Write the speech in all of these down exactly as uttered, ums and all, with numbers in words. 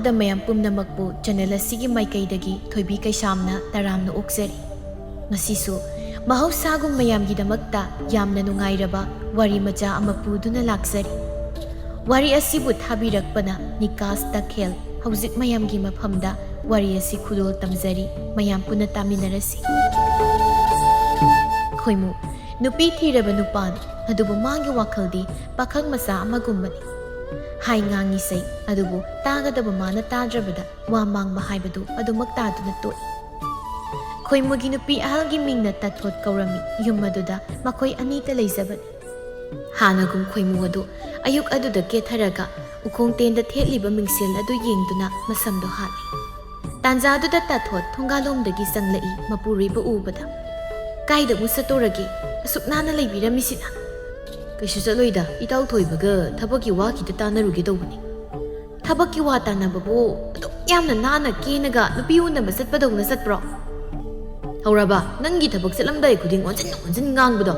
ꯃꯌꯥꯝ ꯄꯨꯝꯅꯃꯛꯄꯨ ꯆꯦꯅꯦꯜ ꯑꯁꯤꯒꯤ ꯃꯥꯏꯀꯩꯗꯒꯤ ꯊꯣꯏꯕꯤ ꯀꯩꯁꯥꯝꯅ ꯇꯔꯥꯝꯅ ꯑꯣꯛꯆꯔꯤ꯫ ꯉꯁꯤꯁꯨ ꯃꯍꯧꯁꯥꯒꯨꯝ ꯃꯌꯥꯝꯒꯤꯗꯃꯛꯇ ꯌꯥꯝꯅ ꯅꯨꯡꯉꯥꯏꯔꯕ ꯋꯥꯔꯤ ꯃꯆꯥ ꯑꯃ ꯄꯨꯗꯨꯅ ꯂꯥꯛꯆꯔꯤ꯫ ꯋꯥꯔꯤ ꯑꯁꯤꯕꯨ ꯊꯥꯕꯤꯔꯛꯄꯅ ꯅꯤꯀꯥꯁ ꯇꯈꯦꯜ꯫ ꯍꯧꯖꯤꯛ ꯃꯌꯥꯝꯒꯤ ꯃꯐꯝꯗ ꯋꯥꯔꯤ ꯑꯁꯤ ꯈꯨꯗꯣꯜ ꯇꯝꯖꯔꯤ, ꯃꯌꯥꯝ ꯄꯨꯟꯅ ꯇꯥꯃꯤꯟꯅꯔꯁꯤ꯫ ꯈꯣꯏꯃꯨ, ꯅꯨꯄꯤ ꯊꯤꯔꯕ ꯅꯨꯄꯥꯅꯤ, ꯑꯗꯨꯕꯨ ꯃꯥꯒꯤ ꯋꯥꯈꯜꯗꯤ ꯄꯥꯈꯪ ꯃꯆꯥ ꯑꯃꯒꯨꯝꯕꯅꯤ꯫ ꯍꯥꯏ ꯉꯥꯡꯉꯤꯁꯩ ꯑꯗꯨꯕꯨ ꯇꯥꯒꯗꯕ ꯃꯥꯅ ꯇꯥꯗ꯭ꯔꯕꯗ ꯋꯥ ꯃꯥꯡꯕ ꯍꯥꯏꯕꯗꯨ ꯑꯗꯨꯃꯛ ꯇꯥꯗꯨꯅ ꯇꯣꯛꯏ꯫ ꯈꯣꯏꯃꯨꯒꯤ ꯅꯨꯄꯤ ꯑꯍꯜꯒꯤ ꯃꯤꯡꯅ ꯇꯥꯊꯣꯠ ꯀꯧꯔꯝꯃꯤ꯫ ꯌꯨꯝ ꯑꯗꯨꯗ ꯃꯈꯣꯏ ꯑꯅꯤꯇ ꯂꯩꯖꯕꯅꯤ꯫ ꯍꯥꯟꯅꯒꯨꯝ ꯈꯣꯏꯃꯨ ꯑꯗꯨ ꯑꯌꯨꯛ ꯑꯗꯨꯗ ꯀꯦꯊꯔꯒ ꯎꯈꯣꯡ ꯇꯦꯟꯗ ꯊꯦꯠꯂꯤꯕ ꯃꯤꯡꯁꯦꯜ ꯑꯗꯨ ꯌꯦꯡꯗꯨꯅ ꯃꯁꯝꯗꯣ ꯍꯥꯠꯂꯤ꯫ ꯇꯥꯟꯖꯥꯗꯨꯗ ꯇꯥꯊꯣꯠ ꯊꯣꯡꯒꯥꯜꯂꯣꯝꯗꯒꯤ ꯆꯪꯂꯛꯏ, ꯃꯄꯨꯔꯣꯏꯕ ꯎꯕꯗ꯫ "ꯀꯥꯏꯗ ꯑꯃꯨꯛ ꯆꯠꯇꯣꯔꯒꯦ? ꯑꯁꯨꯛ ꯅꯥꯟꯅ ꯂꯩꯕꯤꯔꯝꯃꯤꯁꯤꯅ?" "ꯀꯩꯁꯨ ꯆꯠꯂꯣꯏꯗ, ꯏꯇꯥꯎ ꯊꯣꯏꯕꯒ ꯊꯕꯛꯀꯤ ꯋꯥ ꯈꯤꯇ ꯇꯥꯟꯅꯔꯨꯒꯦ ꯇꯧꯕꯅꯤ꯫" "ꯊꯕꯛꯀꯤ ꯋꯥ ꯇꯥꯟꯅꯕꯕꯨ ꯑꯗꯨꯛ ꯌꯥꯝꯅ ꯅꯥꯟꯅ ꯀꯦꯅꯒ ꯅꯨꯄꯤ ꯎꯅꯕ ꯆꯠꯄꯗꯧꯅ ꯆꯠꯄ꯭ꯔꯣ? ꯍꯧꯔꯕ, ꯅꯪꯒꯤ ꯊꯕꯛ ꯆꯠꯂꯝꯗꯥꯏ ꯈꯨꯗꯤꯡ ꯑꯣꯟꯁꯤꯟ ꯑꯣꯟꯁꯤꯟ ꯉꯥꯡꯕꯗꯣ꯫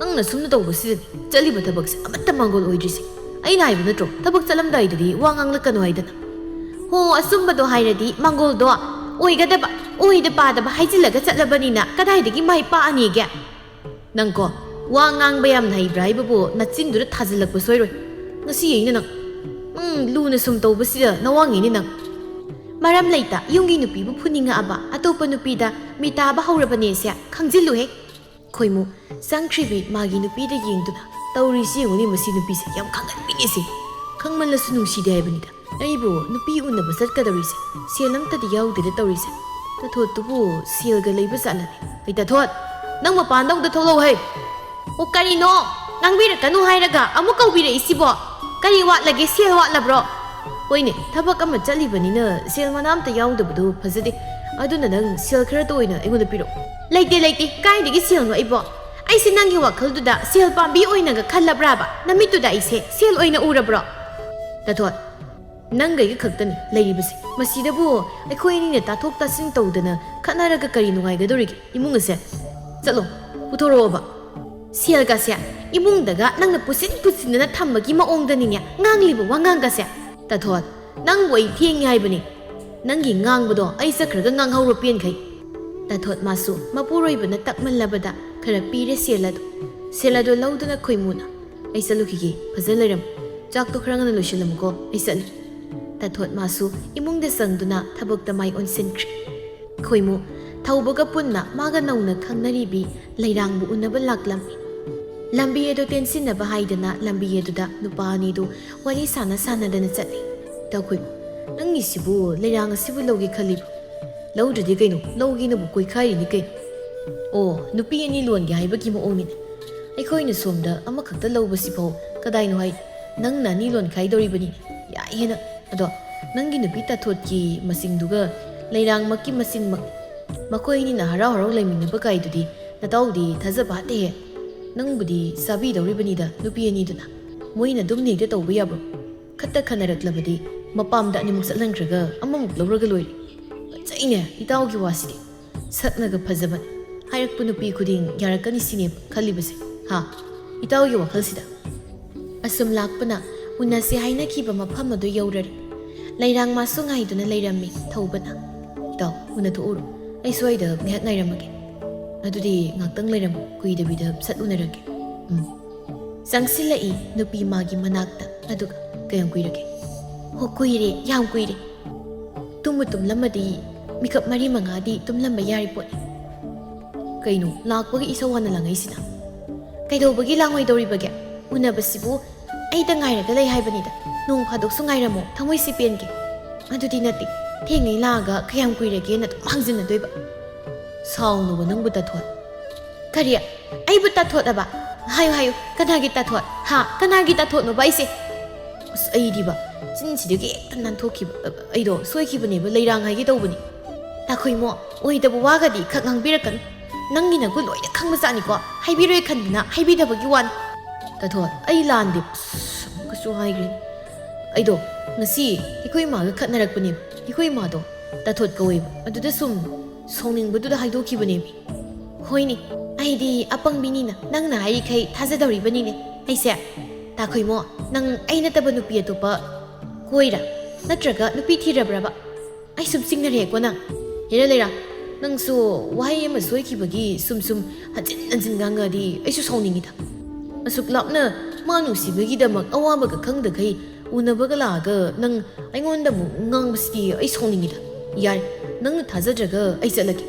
ꯅꯪꯅ ꯁꯨꯝꯅ ꯇꯧꯕꯁꯤꯗꯅꯤ ꯆꯠꯂꯤꯕ ꯊꯕꯛꯁꯦ ꯑꯃꯠꯇ ꯃꯥꯡꯒꯣꯜ ꯑꯣꯏꯗ꯭ꯔꯤꯁꯦ꯫ ꯑꯩꯅ ꯍꯥꯏꯕ ꯅꯠꯇ꯭ꯔꯣ, ꯊꯕꯛ ꯆꯠꯂꯝꯗꯥꯏꯗꯗꯤ ꯋꯥ ꯉꯥꯡꯂꯛꯀꯅꯨ ꯍꯥꯏꯗꯅ?" "ꯍꯣ, ꯑꯆꯨꯝꯕꯗꯣ ꯍꯥꯏꯔꯗꯤ ꯃꯥꯡꯒꯣꯜꯗꯣ ꯑꯣꯏꯒꯗꯕ, ꯑꯣꯏꯗ ꯄꯥꯗꯕ ꯍꯥꯏꯖꯤꯜꯂꯒ ꯆꯠꯂꯕꯅꯤꯅ ꯀꯗꯥꯏꯗꯒꯤ ꯃꯥꯏ ꯄꯥꯛꯑꯅꯤꯒꯦ?" "ꯅꯪꯀꯣ, ꯋꯥ ꯉꯥꯡꯕ ꯌꯥꯝꯅ ꯍꯩꯕ꯭ꯔꯥ ꯍꯥꯏꯕꯕꯨ ꯅꯆꯤꯟꯗꯨꯗ ꯊꯥꯖꯤꯜꯂꯛꯄ ꯁꯣꯏꯔꯣꯏ꯫ ꯉꯁꯤ ꯑꯩꯅ ꯅꯪ, ꯎꯝ, ꯂꯨꯅ ꯁꯨꯝ ꯇꯧꯕꯁꯤꯗ ꯅꯋꯥꯉꯤꯅꯤ ꯅꯪ꯫" "ꯃꯔꯝ ꯂꯩꯇ ꯌꯨꯝꯒꯤ ꯅꯨꯄꯤꯕꯨ ꯐꯨꯅꯤꯡꯉꯛꯑꯕ ꯑꯇꯣꯞꯄ ꯅꯨꯄꯤꯗ ꯃꯤꯇꯥꯕ ꯍꯧꯔꯕꯅꯦꯁꯦ ꯈꯪꯖꯤꯜꯂꯨꯍꯦ꯫" ꯈꯣꯏꯃꯨ ꯆꯪꯈ꯭ꯔꯤꯕꯤ ꯃꯥꯒꯤ ꯅꯨꯄꯤꯗ ꯌꯦꯡꯗꯨꯅ, "ꯇꯧꯔꯤꯁꯤ ꯌꯦꯡꯉꯨꯅꯦ, ꯃꯁꯤ ꯅꯨꯄꯤꯁꯦ ꯌꯥꯝ ꯈꯪꯒꯟꯕꯤꯅꯦꯁꯦ꯫ ꯈꯪꯃꯜꯂꯁꯨ ꯅꯨꯡꯁꯤꯗꯦ ꯍꯥꯏꯕꯅꯤꯗ꯫ ꯑꯩꯕꯨ ꯅꯨꯄꯤ ꯎꯅꯕ ꯆꯠꯀꯗꯧꯔꯤꯁꯦ ꯁꯦꯜ ꯑꯝꯇꯗꯤ ꯌꯥꯎꯗꯦꯗ ꯇꯧꯔꯤꯁꯦ꯫ ꯇꯥꯊꯣꯠꯇꯨꯕꯨ ꯁꯦꯜꯒ ꯂꯩꯕ ꯖꯥꯠꯂꯅꯦ?" "ꯑꯩ ꯇꯥꯊꯣꯠ, ꯅꯪ ꯃꯄꯥꯟꯗ ꯑꯃꯨꯛꯇ ꯊꯣꯛꯂꯛꯎ ꯍꯩ!" "ꯑꯣ, ꯀꯔꯤꯅꯣ? ꯉꯥꯡꯕꯤꯔꯛꯀꯅꯨ ꯍꯥꯏꯔꯒ ꯑꯃꯨꯛ ꯀꯧꯕꯤꯔꯛꯏꯁꯤꯕꯣ? ꯀꯔꯤ ꯋꯥꯠꯂꯒꯦ? ꯁꯦꯜ ꯋꯥꯠꯂꯕ꯭ꯔꯣ?" "ꯍꯣꯏꯅꯦ, ꯊꯕꯛ ꯑꯃ ꯆꯠꯂꯤꯕꯅꯤꯅ ꯁꯦꯜ ꯃꯅꯥ ꯑꯝꯇ ꯌꯥꯎꯗꯕꯗꯣ ꯐꯖꯗꯦ꯫ ꯑꯗꯨꯅ ꯅꯪ ꯁꯦꯜ ꯈꯔꯇ ꯑꯣꯏꯅ ꯑꯩꯉꯣꯟꯗ ꯄꯤꯔꯛꯑꯣ꯫" "ꯂꯩꯇꯦ, ꯂꯩꯇꯦ꯫ ꯀꯥꯏꯗꯒꯤ ꯁꯦꯜꯅꯣ ꯑꯩꯕꯣ? ꯑꯩꯁꯦ ꯅꯪꯒꯤ ꯋꯥꯈꯜꯗꯨꯗ ꯁꯦꯜ ꯄꯥꯝꯕꯤ ꯑꯣꯏꯅꯒ ꯈꯜꯂꯕ꯭ꯔꯥꯕ? ꯅꯃꯤꯠꯇꯨꯗ ꯑꯩꯁꯦ ꯁꯦꯜ ꯑꯣꯏꯅ ꯎꯔꯕ꯭ꯔꯣ?" "ꯇꯥꯊꯣꯠ, ꯅꯪꯒ ꯑꯩꯒ ꯈꯛꯇꯅꯤ ꯂꯩꯔꯤꯕꯁꯦ꯫ ꯃꯁꯤꯗꯕꯨ ꯑꯩꯈꯣꯏ ꯑꯅꯤꯅ ꯇꯥꯊꯣꯛ ꯇꯥꯁꯤꯟ ꯇꯧꯗꯅ ꯈꯠꯅꯔꯒ ꯀꯔꯤ ꯅꯨꯡꯉꯥꯏꯒꯗꯧꯔꯤꯒꯦ ꯏꯃꯨꯡ ꯑꯁꯦ? ꯆꯠꯂꯣ, ꯄꯨꯊꯣꯔꯛꯑꯣꯕ꯫" "ꯁꯦꯜꯒꯁꯦ ꯏꯃꯨꯡꯗꯒ ꯅꯪꯅ ꯄꯨꯁꯤꯟ ꯄꯨꯁꯤꯟꯗꯅ ꯊꯝꯕꯒꯤ ꯃꯑꯣꯡꯗꯅꯤꯅꯦ ꯉꯥꯡꯂꯤꯕ ꯋꯥꯉꯥꯡꯒꯁꯦ꯫" "ꯇꯥꯊꯣꯠ, ꯅꯪꯕꯨ ꯑꯩ ꯊꯦꯡꯉꯦ ꯍꯥꯏꯕꯅꯤ꯫ ꯅꯪꯒꯤ ꯉꯥꯡꯕꯗꯣ ꯑꯩ ꯆꯠꯈ꯭ꯔꯒ ꯉꯥꯡꯍꯧꯔꯣ ꯄꯦꯟꯈꯩ꯫ ꯇꯥꯊꯣꯠ ꯃꯥꯁꯨ ꯃꯄꯨꯔꯣꯏꯕꯅ ꯇꯛꯃꯜꯂꯕꯗ ꯈꯔ ꯄꯤꯔꯦ ꯁꯦꯜ ꯑꯗꯨ꯫ ꯁꯦꯜ ꯑꯗꯨ ꯂꯧꯗꯨꯅ ꯈꯣꯏꯃꯨꯅ, "ꯑꯩ ꯆꯠꯂꯨꯈꯤꯒꯦ, ꯐꯖꯅ ꯂꯩꯔꯝꯃꯨ꯫ ꯆꯥꯛꯇꯣ ꯈꯔ ꯉꯟꯅ ꯂꯣꯏꯁꯤꯜꯂꯝꯃꯨꯀꯣ, ꯑꯩ ꯆꯠꯂꯤ꯫" ꯇꯥꯊꯣꯠ ꯃꯥꯁꯨ ꯏꯃꯨꯡꯗ ꯆꯪꯗꯨꯅ ꯊꯕꯛꯇ ꯃꯥꯏ ꯑꯣꯟꯁꯤꯟꯈ꯭ꯔꯦ꯫ ꯈꯣꯏꯃꯨ ꯊꯧꯕꯒ ꯄꯨꯟꯅ ꯃꯥꯒ ꯅꯧꯅ ꯈꯪꯅꯔꯤꯕꯤ ꯂꯩꯔꯥꯡꯕꯨ ꯎꯅꯕ ꯂꯥꯛꯂꯝꯃꯤ꯫ ꯂꯝꯕꯤ ꯑꯗꯨ ꯇꯦꯟꯁꯤꯟꯅꯕ ꯍꯥꯏꯗꯅ ꯂꯝꯕꯤ ꯑꯗꯨꯗ ꯅꯨꯄꯥ ꯑꯅꯤꯗꯨ ꯋꯥꯔꯤ ꯁꯥꯟꯅ ꯁꯥꯟꯅꯗꯅ ꯆꯠꯂꯤ꯫ ꯇꯧꯈꯣꯏꯃꯨ, "ꯅꯪꯒꯤꯁꯤꯕꯨ ꯂꯩꯔꯥꯡ ꯑꯁꯤꯕꯨ ꯂꯧꯒꯦ ꯈꯜꯂꯤꯕ꯭ꯔꯣ?" "ꯂꯧꯗ꯭ꯔꯗꯤ ꯀꯩꯅꯣ, ꯂꯧꯒꯦꯅꯕꯨ ꯀꯣꯏꯈꯥꯏꯔꯤꯅꯤ ꯀꯩꯅꯣ꯫" "ꯑꯣ, ꯅꯨꯄꯤ ꯑꯅꯤ ꯂꯣꯟꯒꯦ ꯍꯥꯏꯕꯒꯤ ꯃꯑꯣꯡꯅꯤꯅꯦ꯫ ꯑꯩꯈꯣꯏꯅ ꯁꯣꯝꯗ ꯑꯃꯈꯛꯇ ꯂꯧꯕꯁꯤꯐꯥꯎ ꯀꯗꯥꯏꯅꯣ ꯍꯥꯏ, ꯅꯪꯅ ꯑꯅꯤ ꯂꯣꯟꯈꯥꯏꯗꯧꯔꯤꯕꯅꯤꯅꯦ꯫ ꯌꯥꯏ ꯍꯦꯟꯅ꯫ ꯑꯗꯣ ꯅꯪꯒꯤ ꯅꯨꯄꯤ ꯇꯥꯊꯣꯠꯀꯤ ꯃꯁꯤꯡꯗꯨꯒ ꯂꯩꯔꯥꯡꯃꯛꯀꯤ ꯃꯁꯤꯡꯃꯛ ꯃꯈꯣꯏ ꯑꯅꯤꯅ ꯍꯔꯥꯎ ꯍꯔꯥꯎ ꯂꯩꯃꯤꯟꯅꯕ ꯀꯥꯏꯗꯨꯗꯤ ꯅꯇꯥꯎꯗꯤ ꯊꯥꯖꯕ ꯍꯥꯠꯇꯦꯍꯦ꯫ ꯅꯪꯕꯨꯗꯤ ꯆꯥꯕꯤꯗꯧꯔꯤꯕꯅꯤꯗ ꯅꯨꯄꯤ ꯑꯅꯤꯗꯨꯅ꯫ ꯃꯣꯏꯅ ꯑꯗꯨꯝ ꯍꯦꯛꯇ ꯇꯧꯕ ꯌꯥꯕ꯭ꯔꯣ? ꯈꯠꯇ ꯈꯟꯅꯔꯛꯂꯕꯗꯤ ꯃꯄꯥꯝꯗ ꯑꯅꯤꯃꯛ ꯆꯠꯍꯟꯈ꯭ꯔꯒ ꯑꯃꯃꯨꯛ ꯂꯧꯔꯒ ꯂꯣꯏꯔꯦ꯫ ꯐꯖꯩꯅꯦ ꯏꯇꯥꯎꯒꯤ ꯋꯥꯁꯤꯗꯤ꯫ ꯁꯛꯅꯒ ꯐꯖꯕꯅꯦ꯫ ꯍꯥꯏꯔꯛꯄ ꯅꯨꯄꯤ ꯈꯨꯗꯤꯡ ꯌꯥꯔꯛꯀꯅꯤ ꯁꯤꯅꯦꯕ ꯈꯜꯂꯤꯕꯁꯦ꯫ ꯍꯥ? ꯏꯇꯥꯎꯒꯤ ꯋꯥꯈꯜꯁꯤꯗ?" ꯑꯁꯨꯝ ꯂꯥꯛꯄꯅ ꯎꯅꯁꯦ ꯍꯥꯏꯅꯈꯤꯕ ꯃꯐꯝ ꯑꯗꯨ ꯌꯧꯔꯔꯦ꯫ ꯂꯩꯔꯥꯡ ꯃꯥꯁꯨ ꯉꯥꯏꯗꯨꯅ ꯂꯩꯔꯝꯃꯤ ꯊꯧꯕꯅ꯫ "ꯏꯇꯥꯎ, ꯎꯅꯊꯣꯛꯎꯔꯣ꯫ ꯑꯩ ꯁ꯭ꯋꯥꯏꯗ ꯉꯥꯏꯍꯥꯛ ꯉꯥꯏꯔꯝꯃꯒꯦ꯫" "ꯑꯗꯨꯗꯤ ꯉꯥꯛꯇꯪ ꯂꯩꯔꯝꯃꯨ, ꯀꯨꯏꯗꯕꯤꯗ ꯁꯠ ꯎꯅꯔꯒꯦ꯫" "ꯎꯝ꯫" ꯆꯪꯁꯤꯜꯂꯛꯏ ꯅꯨꯄꯤ ꯃꯥꯒꯤ ꯃꯅꯥꯛꯇ꯫ ꯑꯗꯨꯒ, "ꯀꯌꯥꯝ ꯀꯨꯏꯔꯒꯦ?" "ꯍꯣ, ꯀꯨꯏꯔꯦ, ꯌꯥꯝ ꯀꯨꯏꯔꯦ꯫ ꯇꯨꯝꯕꯨ ꯇꯨꯝꯂꯝꯃꯗꯤ ꯃꯤꯀꯞ ꯃꯔꯤ ꯃꯉꯥꯗꯤ ꯇꯨꯝꯂꯝꯕ ꯌꯥꯔꯤ ꯄꯣꯠꯅꯤ꯫" "ꯀꯩꯅꯣ, ꯂꯥꯛꯄꯒ ꯏꯁꯧ ꯍꯥꯟꯅ ꯂꯥꯡꯉꯛꯏꯁꯤꯅ?" "ꯀꯩꯗꯧꯕꯒꯤ ꯂꯥꯡꯉꯣꯏꯗꯧꯔꯤꯕꯒꯦ? ꯎꯅꯕꯁꯤꯕꯨ ꯑꯩꯇ ꯉꯥꯏꯔꯒ ꯂꯩ ꯍꯥꯏꯕꯅꯤꯗ꯫ ꯅꯣꯡ ꯐꯥꯗꯣꯛꯁꯨ ꯉꯥꯏꯔꯝꯃꯣ, ꯊꯃꯣꯏꯁꯤ ꯄꯦꯟꯒꯦ꯫ ꯑꯗꯨꯗꯤ ꯅꯠꯇꯦ, ꯊꯦꯡꯉꯩ ꯂꯥꯛꯑꯒ ꯀꯌꯥꯝ ꯀꯨꯏꯔꯒꯦꯅ ꯑꯗꯨꯝ ꯍꯪꯖꯤꯟꯅꯗꯣꯏꯕ꯫" "ꯁꯥꯎꯅꯨꯕ ꯅꯪꯕꯨ ꯇꯥꯊꯣꯠ꯫" "ꯀꯔꯤ? ꯑꯩꯕꯨ ꯇꯥꯊꯣꯠ ꯍꯥꯏꯕ? ꯍꯥꯏꯌꯨ, ꯍꯥꯏꯌꯨ, ꯀꯅꯥꯒꯤ ꯇꯥꯊꯣꯠ? ꯍꯥ? ꯀꯅꯥꯒꯤ ꯇꯥꯊꯣꯠꯅꯣꯕ ꯑꯩꯁꯦ?" ꯑꯁ, ꯑꯩꯗꯤꯕ ꯆꯤꯟꯁꯤꯗꯒꯤ ꯍꯦꯛꯇ ꯅꯥꯟꯊꯣꯛꯈꯤꯕ꯫ ꯑ, ꯑꯩꯗꯣ ꯁꯣꯏꯈꯤꯕꯅꯦꯕ, ꯂꯩꯔꯥꯡ ꯍꯥꯏꯒꯦ ꯇꯧꯕꯅꯤ꯫ ꯇꯥꯈꯣꯏꯃꯣ, ꯑꯣꯏꯗꯕ ꯋꯥꯒꯗꯤ ꯈꯛ ꯉꯥꯡꯕꯤꯔꯛꯀꯅꯨ꯫ ꯅꯪꯒꯤ ꯅꯒꯨꯟ ꯂꯣꯏꯅ ꯈꯪꯕꯖꯥꯠꯅꯤꯀꯣ, ꯍꯥꯏꯕꯤꯔꯣꯏ ꯈꯟꯗꯅ ꯍꯥꯏꯕꯤꯗꯕꯒꯤ ꯋꯥꯅꯤ꯫ ꯇꯥꯊꯣꯠ, ꯑꯩ ꯂꯥꯟꯗꯦ꯫ ꯑꯁ, ꯑꯃꯨꯛꯀꯁꯨ ꯍꯥꯏꯈ꯭ꯔꯦ꯫ ꯑꯩꯗꯣ ꯉꯁꯤ ꯑꯩꯈꯣꯏ ꯏꯃꯥꯒ ꯈꯠꯅꯔꯛꯄꯅꯦꯕ꯫ ꯑꯩꯈꯣꯏ ꯏꯃꯥꯗꯣ ꯇꯥꯊꯣꯠ ꯀꯧꯋꯦꯕ꯫ ꯑꯗꯨꯗ ꯁꯨꯝ ꯁꯥꯎꯅꯤꯡꯕꯗꯨꯗ ꯍꯥꯏꯗꯣꯛꯈꯤꯕꯅꯦꯃꯤ꯫ ꯍꯣꯏꯅꯦ, ꯑꯩꯗꯤ ꯑꯄꯪꯕꯤꯅꯤꯅ ꯅꯪꯅ ꯍꯥꯏꯔꯤꯈꯩ ꯊꯥꯖꯗꯧꯔꯤꯕꯅꯤꯅꯦ ꯑꯩꯁꯦ꯫ ꯇꯥꯈꯣꯏꯃꯣ, ꯅꯪ ꯑꯩ ꯅꯠꯇꯕ ꯅꯨꯄꯤ ꯑꯇꯣꯞꯄ ꯀꯣꯏꯔ? ꯅꯠꯇ꯭ꯔꯒ ꯅꯨꯄꯤ ꯊꯤꯔꯕ꯭ꯔꯕ? ꯑꯩ ꯁꯨꯝ ꯆꯤꯡꯅꯔꯦꯀꯣ ꯅꯪ꯫ ꯍꯦꯔꯥ ꯂꯩꯔꯥ, ꯅꯪꯁꯨ ꯋꯥꯍꯩ ꯑꯃ ꯁꯣꯏꯈꯤꯕꯒꯤ ꯁꯨꯝ ꯁꯨꯝ ꯍꯟꯖꯤꯟ ꯍꯟꯖꯤꯟ ꯉꯥꯡꯉꯗꯤ ꯑꯩꯁꯨ ꯁꯥꯎꯅꯤꯡꯉꯤꯗ꯫ ꯑꯁꯨꯛ ꯂꯥꯞꯅ ꯃꯥ ꯅꯨꯡꯁꯤꯕꯒꯤꯗꯃꯛ ꯑꯋꯥꯕꯒ ꯈꯪꯗꯈꯩ ꯎꯅꯕꯒ ꯂꯥꯛꯑꯒ ꯅꯪ ꯑꯩꯉꯣꯟꯗ ꯑꯃꯨꯛ ꯉꯥꯡꯕꯁꯤꯗꯤ ꯑꯩ ꯁꯥꯎꯅꯤꯡꯉꯤꯗ꯫ ꯌꯥꯔꯦ, ꯅꯪꯅ ꯊꯥꯖꯗ꯭ꯔꯒ ꯑꯩ ꯆꯠꯂꯒꯦ꯫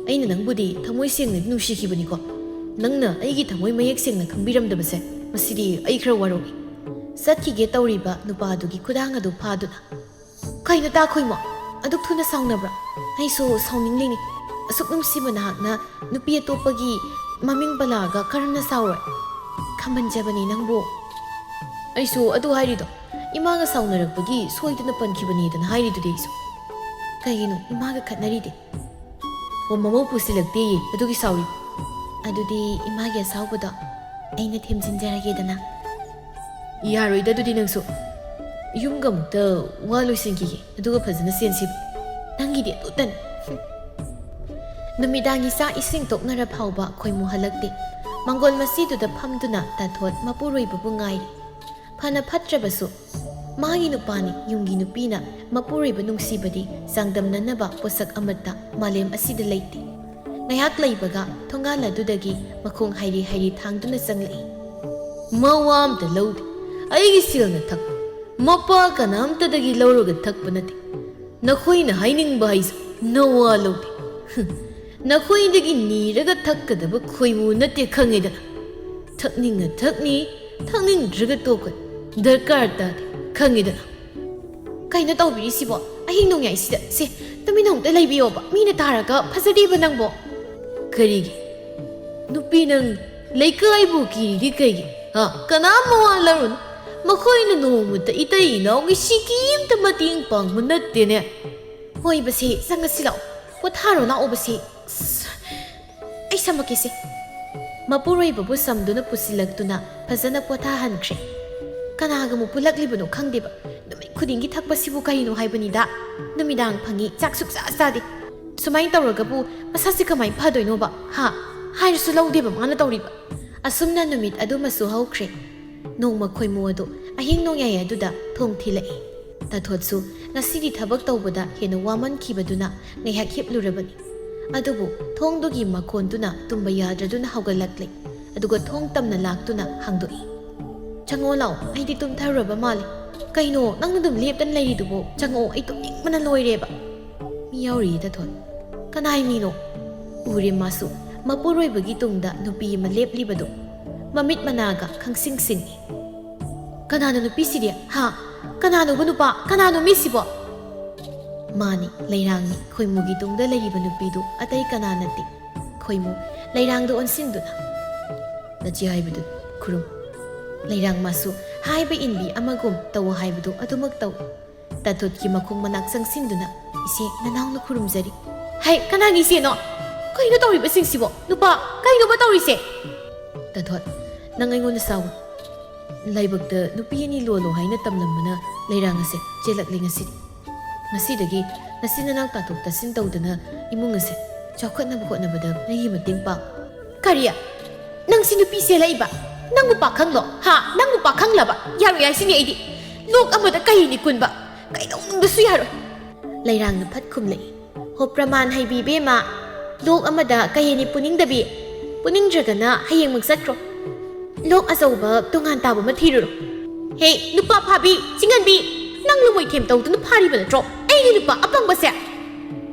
ꯑꯩꯅ ꯅꯪꯕꯨꯗꯤ ꯊꯃꯣꯏ ꯁꯦꯡꯅꯗꯤ ꯅꯨꯡꯁꯤꯈꯤꯕꯅꯤꯀꯣ꯫ ꯅꯪꯅ ꯑꯩꯒꯤ ꯊꯃꯣꯏ ꯃꯌꯦꯛ ꯁꯦꯡꯅ ꯈꯪꯕꯤꯔꯝꯗꯕꯁꯦ, ꯃꯁꯤꯗꯤ ꯑꯩ ꯈꯔ ꯋꯥꯔꯧꯏ꯫ ꯆꯠꯈꯤꯒꯦ ꯇꯧꯔꯤꯕ ꯅꯨꯄꯥꯗꯨꯒꯤ ꯈꯨꯗꯥꯡ ꯑꯗꯨ ꯐꯥꯗꯨꯅ, "ꯀꯩꯅꯣ ꯇꯥ ꯈꯣꯏꯃꯣ? ꯑꯗꯨꯛ ꯊꯨꯅ ꯁꯥꯎꯅꯕ꯭ꯔꯥ? ꯑꯩꯁꯨ ꯁꯥꯎꯅꯤꯡꯂꯤꯅꯤ꯫ ꯑꯁꯨꯛ ꯅꯨꯡꯁꯤꯕ ꯅꯍꯥꯛꯅ ꯅꯨꯄꯤ ꯑꯇꯣꯞꯄꯒꯤ ꯃꯃꯤꯡ ꯄꯜꯂꯛꯑꯒ ꯀꯔꯝꯅ ꯁꯥꯎꯔꯣꯏ? ꯈꯝꯕꯟꯖꯕꯅꯤ ꯅꯪꯕꯨ꯫" ꯑꯩꯁꯨ ꯑꯗꯨ ꯍꯥꯏꯔꯤꯗꯣ ꯏꯃꯥꯒ ꯁꯥꯎꯅꯔꯛꯄꯒꯤ ꯁꯣꯏꯗꯅ ꯄꯟꯈꯤꯕꯅꯤꯗꯅ ꯍꯥꯏꯔꯤꯗꯨꯗꯤ ꯑꯩꯁꯨ꯫ ꯀꯩꯒꯤꯅꯣ ꯏꯃꯥꯒ ꯈꯠꯅꯔꯤꯗꯤ? ꯑꯣ, ꯃꯃꯧ ꯄꯨꯁꯤꯜꯂꯛꯇꯦꯌꯦ, ꯑꯗꯨꯒꯤ ꯁꯥꯎꯔꯤ꯫ ꯑꯗꯨꯗꯤ ꯏꯃꯥꯒꯤ ꯑꯁꯥꯎꯕꯗꯣ ꯑꯩꯅ ꯊꯦꯝꯖꯤꯟꯖꯔꯒꯦꯗꯅ꯫ ꯌꯥꯔꯣꯏꯗ ꯑꯗꯨꯗꯤ ꯅꯪꯁꯨ꯫ ꯌꯨꯝꯒ ꯑꯃꯨꯛꯇ ꯋꯥ ꯂꯣꯏꯁꯤꯟꯈꯤꯒꯦ, ꯑꯗꯨꯒ ꯐꯖꯅ ꯆꯦꯟꯁꯤ꯫ ꯅꯪꯒꯤꯗꯤ ꯑꯗꯨꯇꯅꯤ꯫ ꯍꯨꯝ꯫ ꯅꯨꯃꯤꯗꯥꯡꯒꯤ ꯆꯥꯛ ꯏꯁꯤꯡ ꯇꯣꯛꯅꯔ ꯐꯥꯎꯕ ꯈꯣꯏꯃꯨ ꯍꯜꯂꯛꯇꯦ꯫ ꯃꯥꯡꯒꯣꯜ ꯃꯆꯤꯗꯨꯗ ꯐꯝꯗꯨꯅ ꯇꯥꯊꯣꯠ ꯃꯄꯨꯔꯣꯏꯕꯕꯨ ꯉꯥꯏꯔꯤ꯫ ꯐꯅ ꯐꯠꯇ꯭ꯔꯕꯁꯨ ꯃꯥꯒꯤ ꯅꯨꯄꯥꯅꯤ, ꯌꯨꯝꯒꯤ ꯅꯨꯄꯤꯅ ꯃꯄꯨꯔꯣꯏꯕ ꯅꯨꯡꯁꯤꯕꯗꯤ ꯆꯥꯡꯗꯝꯅꯅꯕ ꯄꯣꯠꯁꯛ ꯑꯃꯠꯇ ꯃꯥꯂꯦꯝ ꯑꯁꯤꯗ ꯂꯩꯇꯦ꯫ ꯉꯥꯏꯍꯥꯛ ꯂꯩꯕꯒ ꯊꯣꯡꯒꯥꯜ ꯑꯗꯨꯗꯒꯤ ꯃꯈꯣꯡ ꯍꯥꯏꯔꯤ ꯍꯥꯏꯔꯤ ꯊꯥꯡꯗꯨꯅ ꯆꯪꯂꯛꯏ꯫ ꯃꯋꯥ ꯑꯝꯇ ꯂꯧꯗꯦ꯫ ꯑꯩꯒꯤ ꯁꯦꯜꯅ ꯊꯛꯄ꯫ ꯃꯄꯥ ꯀꯅꯥꯝꯇꯗꯒꯤ ꯂꯧꯔꯒ ꯊꯛꯄ ꯅꯠꯇꯦ꯫ ꯅꯈꯣꯏꯅ ꯍꯥꯏꯅꯤꯡꯕ ꯍꯥꯏꯁꯦ ꯅꯋꯥ ꯂꯧꯗꯦ꯫ ꯍꯨꯝ, ꯅꯈꯣꯏꯗꯒꯤ ꯅꯤꯔꯒ ꯊꯛꯀꯗꯕ ꯈꯣꯏꯃꯨ ꯅꯠꯇꯦ ꯈꯪꯉꯦꯗꯅ꯫ ꯊꯛꯅꯤꯡꯉ ꯊꯛꯅꯤ, ꯊꯛꯅꯤꯡꯗ꯭ꯔꯒ ꯇꯣꯛꯀꯅꯤ꯫ ꯗꯔꯀꯥꯔ ꯇꯥꯗꯦ ꯈꯪꯉꯦꯗꯅ꯫ ꯀꯩꯅꯣ ꯇꯧꯕꯤꯔꯤꯁꯤꯕꯣ? ꯑꯍꯤꯡ ꯅꯣꯡꯌꯥꯏꯁꯤꯗ꯫ ꯁꯦ, ꯇꯨꯃꯤꯟꯅ ꯑꯃꯨꯛꯇ ꯂꯩꯕꯤꯌꯣꯕ꯫ ꯃꯤꯅ ꯇꯥꯔꯒ ꯐꯖꯗꯦꯕ ꯅꯪꯕꯣ꯫ ꯀꯔꯤꯒꯤ? ꯅꯨꯄꯤ ꯅꯪ ꯂꯩꯀꯥꯏꯕꯨ ꯀꯤꯔꯤꯗꯤ ꯀꯩꯒꯤ? ꯍꯥ? ꯀꯅꯥꯝ ꯃꯋꯥ ꯂꯧꯔꯨꯅꯨ꯫ ꯃꯈꯣꯏꯅ ꯅꯣꯡꯃꯇ ꯏꯇꯩ ꯏꯅꯥꯎꯒꯤ ꯁꯤꯀꯤ ꯑꯝꯇ ꯃꯇꯦꯡ ꯄꯥꯡꯕ ꯅꯠꯇꯦꯅꯦ꯫ ꯍꯣꯏꯕꯁꯦ, ꯆꯪꯉꯁꯤ ꯂꯥꯛꯑꯣ꯫ ꯄꯣꯊꯥꯔꯣ ꯂꯥꯛꯑꯣꯕꯁꯦ꯫ ꯑꯁ, ꯑꯩ ꯁꯝꯃꯛꯀꯦꯁꯦ꯫ ꯃꯄꯨꯔꯣꯏꯕꯕꯨ ꯁꯝꯗꯨꯅ ꯄꯨꯁꯤꯜꯂꯛꯇꯨꯅ ꯐꯖꯅ ꯄꯣꯊꯥꯍꯟꯈ꯭ꯔꯦ꯫ ꯀꯅꯥꯒ ꯑꯃꯨꯛ ꯄꯨꯜꯂꯛꯂꯤꯕꯅꯣ ꯈꯪꯗꯦꯕ꯫ ꯅꯨꯃꯤꯠ ꯈꯨꯗꯤꯡꯒꯤ ꯊꯛꯄꯁꯤꯕꯨ ꯀꯔꯤꯅꯣ ꯍꯥꯏꯕꯅꯤꯗ꯫ ꯅꯨꯃꯤꯗꯥꯡ ꯐꯪꯉꯤ, ꯆꯥꯛ ꯁꯨꯛꯆꯥ ꯆꯥꯗꯦ꯫ ꯁꯨꯃꯥꯏꯅ ꯇꯧꯔꯒꯕꯨ ꯃꯁꯥꯁꯦ ꯀꯃꯥꯏꯅ ꯐꯗꯣꯏꯅꯣꯕ? ꯍꯥ? ꯍꯥꯏꯔꯁꯨ ꯂꯧꯗꯦꯕ ꯃꯥꯅ ꯇꯧꯔꯤꯕ꯫ ꯑꯁꯨꯝꯅ ꯅꯨꯃꯤꯠ ꯑꯗꯨꯃꯁꯨ ꯍꯧꯈ꯭ꯔꯦ꯫ ꯅꯣꯡꯃ ꯈꯣꯏꯃꯨ ꯑꯗꯨ ꯑꯍꯤꯡ ꯅꯣꯡꯌꯥꯏ ꯑꯗꯨꯗ ꯊꯣꯡ ꯊꯤꯜꯂꯛꯏ꯫ ꯇꯥꯊꯣꯠꯁꯨ ꯉꯁꯤꯗꯤ ꯊꯕꯛ ꯇꯧꯕꯗ ꯍꯦꯟꯅ ꯋꯥꯃꯟꯈꯤꯕꯗꯨꯅ ꯉꯥꯏꯍꯥꯛ ꯍꯤꯞꯂꯨꯔꯕꯅꯤ꯫ ꯑꯗꯨꯕꯨ ꯊꯣꯡꯗꯨꯒꯤ ꯃꯈꯣꯟꯗꯨꯅ ꯇꯨꯝꯕ ꯌꯥꯗ꯭ꯔꯗꯨꯅ ꯍꯧꯒꯠꯂꯛꯂꯦ꯫ ꯑꯗꯨꯒ ꯊꯣꯡ ꯇꯝꯅ ꯂꯥꯛꯇꯨꯅ ꯍꯥꯡꯗꯣꯛꯏ꯫ "ꯆꯪꯉꯛꯑꯣ ꯂꯥꯛꯑꯣ, ꯑꯩꯗꯤ ꯇꯨꯝꯊꯔꯨꯔꯕ ꯃꯥꯜꯂꯦ꯫ ꯀꯩꯅꯣ ꯅꯪꯅ ꯑꯗꯨꯝ ꯂꯦꯞꯇꯅ ꯂꯩꯔꯤꯗꯨꯕꯣ? ꯆꯪꯉꯛꯑꯣ, ꯑꯩ ꯇꯨꯝꯅꯤꯡꯕꯅ ꯂꯣꯏꯔꯦꯕ"꯫ "ꯃꯤ ꯌꯥꯎꯔꯤꯌꯦ ꯇꯥꯊꯣꯠ"꯫ "ꯀꯅꯥꯏ ꯃꯤꯅꯣ?" ꯎꯔꯦ ꯃꯥꯁꯨ ꯃꯄꯨꯔꯣꯏꯕꯒꯤ ꯇꯨꯡꯗ ꯅꯨꯄꯤ ꯑꯃ ꯂꯦꯞꯂꯤꯕꯗꯨ꯫ ꯃꯃꯤꯠ ꯃꯅꯥꯒ ꯈꯪꯁꯤꯡ ꯁꯤꯡꯏ꯫ "ꯀꯅꯥꯅꯣ ꯅꯨꯄꯤꯁꯤꯗꯤ? ꯍꯥ? ꯀꯅꯥꯅꯣꯕ ꯅꯨꯄꯥ? ꯀꯅꯥꯅꯣ ꯃꯤꯁꯤꯕꯣ?" "ꯃꯥꯅꯤ, ꯂꯩꯔꯥꯡꯅꯤ, ꯈꯣꯏꯃꯨꯒꯤ ꯇꯨꯡꯗ ꯂꯩꯔꯤꯕ ꯅꯨꯄꯤꯗꯨ ꯑꯇꯩ ꯀꯅꯥ ꯅꯠꯇꯦ"꯫ ꯈꯣꯏꯃꯨ ꯂꯩꯔꯥꯡꯗ ꯑꯣꯟꯁꯤꯟꯗꯨꯅ, "ꯅꯆꯦ ꯍꯥꯏꯕꯗꯨ ꯈꯨꯔꯨꯝ"꯫ ꯂꯩꯔꯥꯡ ꯃꯥꯁꯨ ꯍꯥꯏꯕ ꯏꯟꯕꯤ ꯑꯃꯒꯨꯝ ꯇꯧ ꯍꯥꯏꯕꯗꯨ ꯑꯗꯨꯃꯛ ꯇꯧ꯫ ꯇꯥꯊꯣꯠꯀꯤ ꯃꯈꯣꯡ ꯃꯅꯥꯛ ꯆꯪꯁꯤꯟꯗꯨꯅ, "ꯏꯆꯦ, ꯅꯅꯥꯎꯅ ꯈꯨꯔꯨꯝꯖꯔꯤ"꯫ "ꯍꯩ, ꯀꯅꯥꯒꯤ ꯏꯆꯦꯅꯣ? ꯀꯩꯅꯣ ꯇꯧꯔꯤꯕꯁꯤꯡꯁꯤꯕꯣ? ꯅꯨꯄꯥ, ꯀꯩꯅꯣꯕ ꯇꯧꯔꯤꯁꯦ?" "ꯇꯥꯊꯣꯠ, ꯅꯪ ꯑꯩꯉꯣꯟꯗ ꯁꯥꯎ꯫ ꯂꯥꯏꯕꯛꯇ ꯅꯨꯄꯤ ꯑꯅꯤ ꯂꯣꯜꯂꯣ ꯍꯥꯏꯅ ꯇꯝꯂꯝꯕꯅ ꯂꯩꯔꯥꯡ ꯑꯁꯦ ꯆꯦꯜꯂꯛꯂꯦ ꯉꯁꯤꯗꯤ꯫ ꯉꯁꯤꯗꯒꯤ ꯅꯆꯤꯟ ꯅꯅꯥꯎ ꯇꯥꯊꯣꯛ ꯇꯥꯁꯤꯟ ꯇꯧꯗꯅ ꯏꯃꯨꯡ ꯑꯁꯦ ꯆꯥꯎꯈꯠꯅꯕ ꯍꯣꯠꯅꯕꯗ ꯅꯪꯒꯤ ꯃꯇꯦꯡ ꯄꯥꯡ"꯫ "ꯀꯔꯤ? ꯅꯪꯁꯤ ꯅꯨꯄꯤ ꯆꯦꯜꯂꯛꯏꯕ? ꯅꯪꯕꯨ ꯄꯥꯈꯪꯂꯣ? ꯍꯥ? ꯅꯪꯕꯨ ꯄꯥꯈꯪꯂꯕ? ꯌꯥꯔꯣꯏ ꯍꯥꯏꯁꯤꯅꯤ ꯑꯩꯗꯤ꯫ ꯂꯣꯛ ꯑꯃꯗ ꯀꯍꯤꯅꯤ ꯀꯨꯟꯕ꯫ ꯀꯩꯗꯧꯅꯨꯡꯗꯁꯨ ꯌꯥꯔꯣꯏ"꯫ ꯂꯩꯔꯥꯡꯅ ꯐꯠ ꯈꯨꯝꯂꯛꯏ꯫ "ꯍꯣ, ꯄ꯭ꯔꯃꯥꯟ ꯍꯩꯕꯤ ꯏꯕꯦꯝꯃ, ꯂꯣꯛ ꯑꯃꯗ ꯀꯍꯤꯅꯤ ꯄꯨꯅꯤꯡꯗꯕꯤ, ꯄꯨꯅꯤꯡꯗ꯭ꯔꯒꯅ ꯍꯌꯦꯡꯃꯛ ꯆꯠꯈ꯭ꯔꯣ꯫ ꯂꯣꯛ ꯑꯆꯧꯕ ꯇꯣꯉꯥꯟ ꯇꯥꯕ ꯑꯃ ꯊꯤꯔꯨꯔꯣ"꯫ "ꯍꯦ, ꯅꯨꯄꯥ ꯐꯥꯕꯤ, ꯆꯤꯡꯍꯟꯕꯤ, ꯅꯪ ꯂꯨꯃꯣꯏ ꯊꯦꯝ ꯇꯧꯗꯨꯅ ꯐꯥꯔꯤꯕ ꯅꯠꯇ꯭ꯔꯣ ꯑꯩꯒꯤ ꯅꯨꯄꯥ ꯑꯄꯪꯕꯁꯦ?"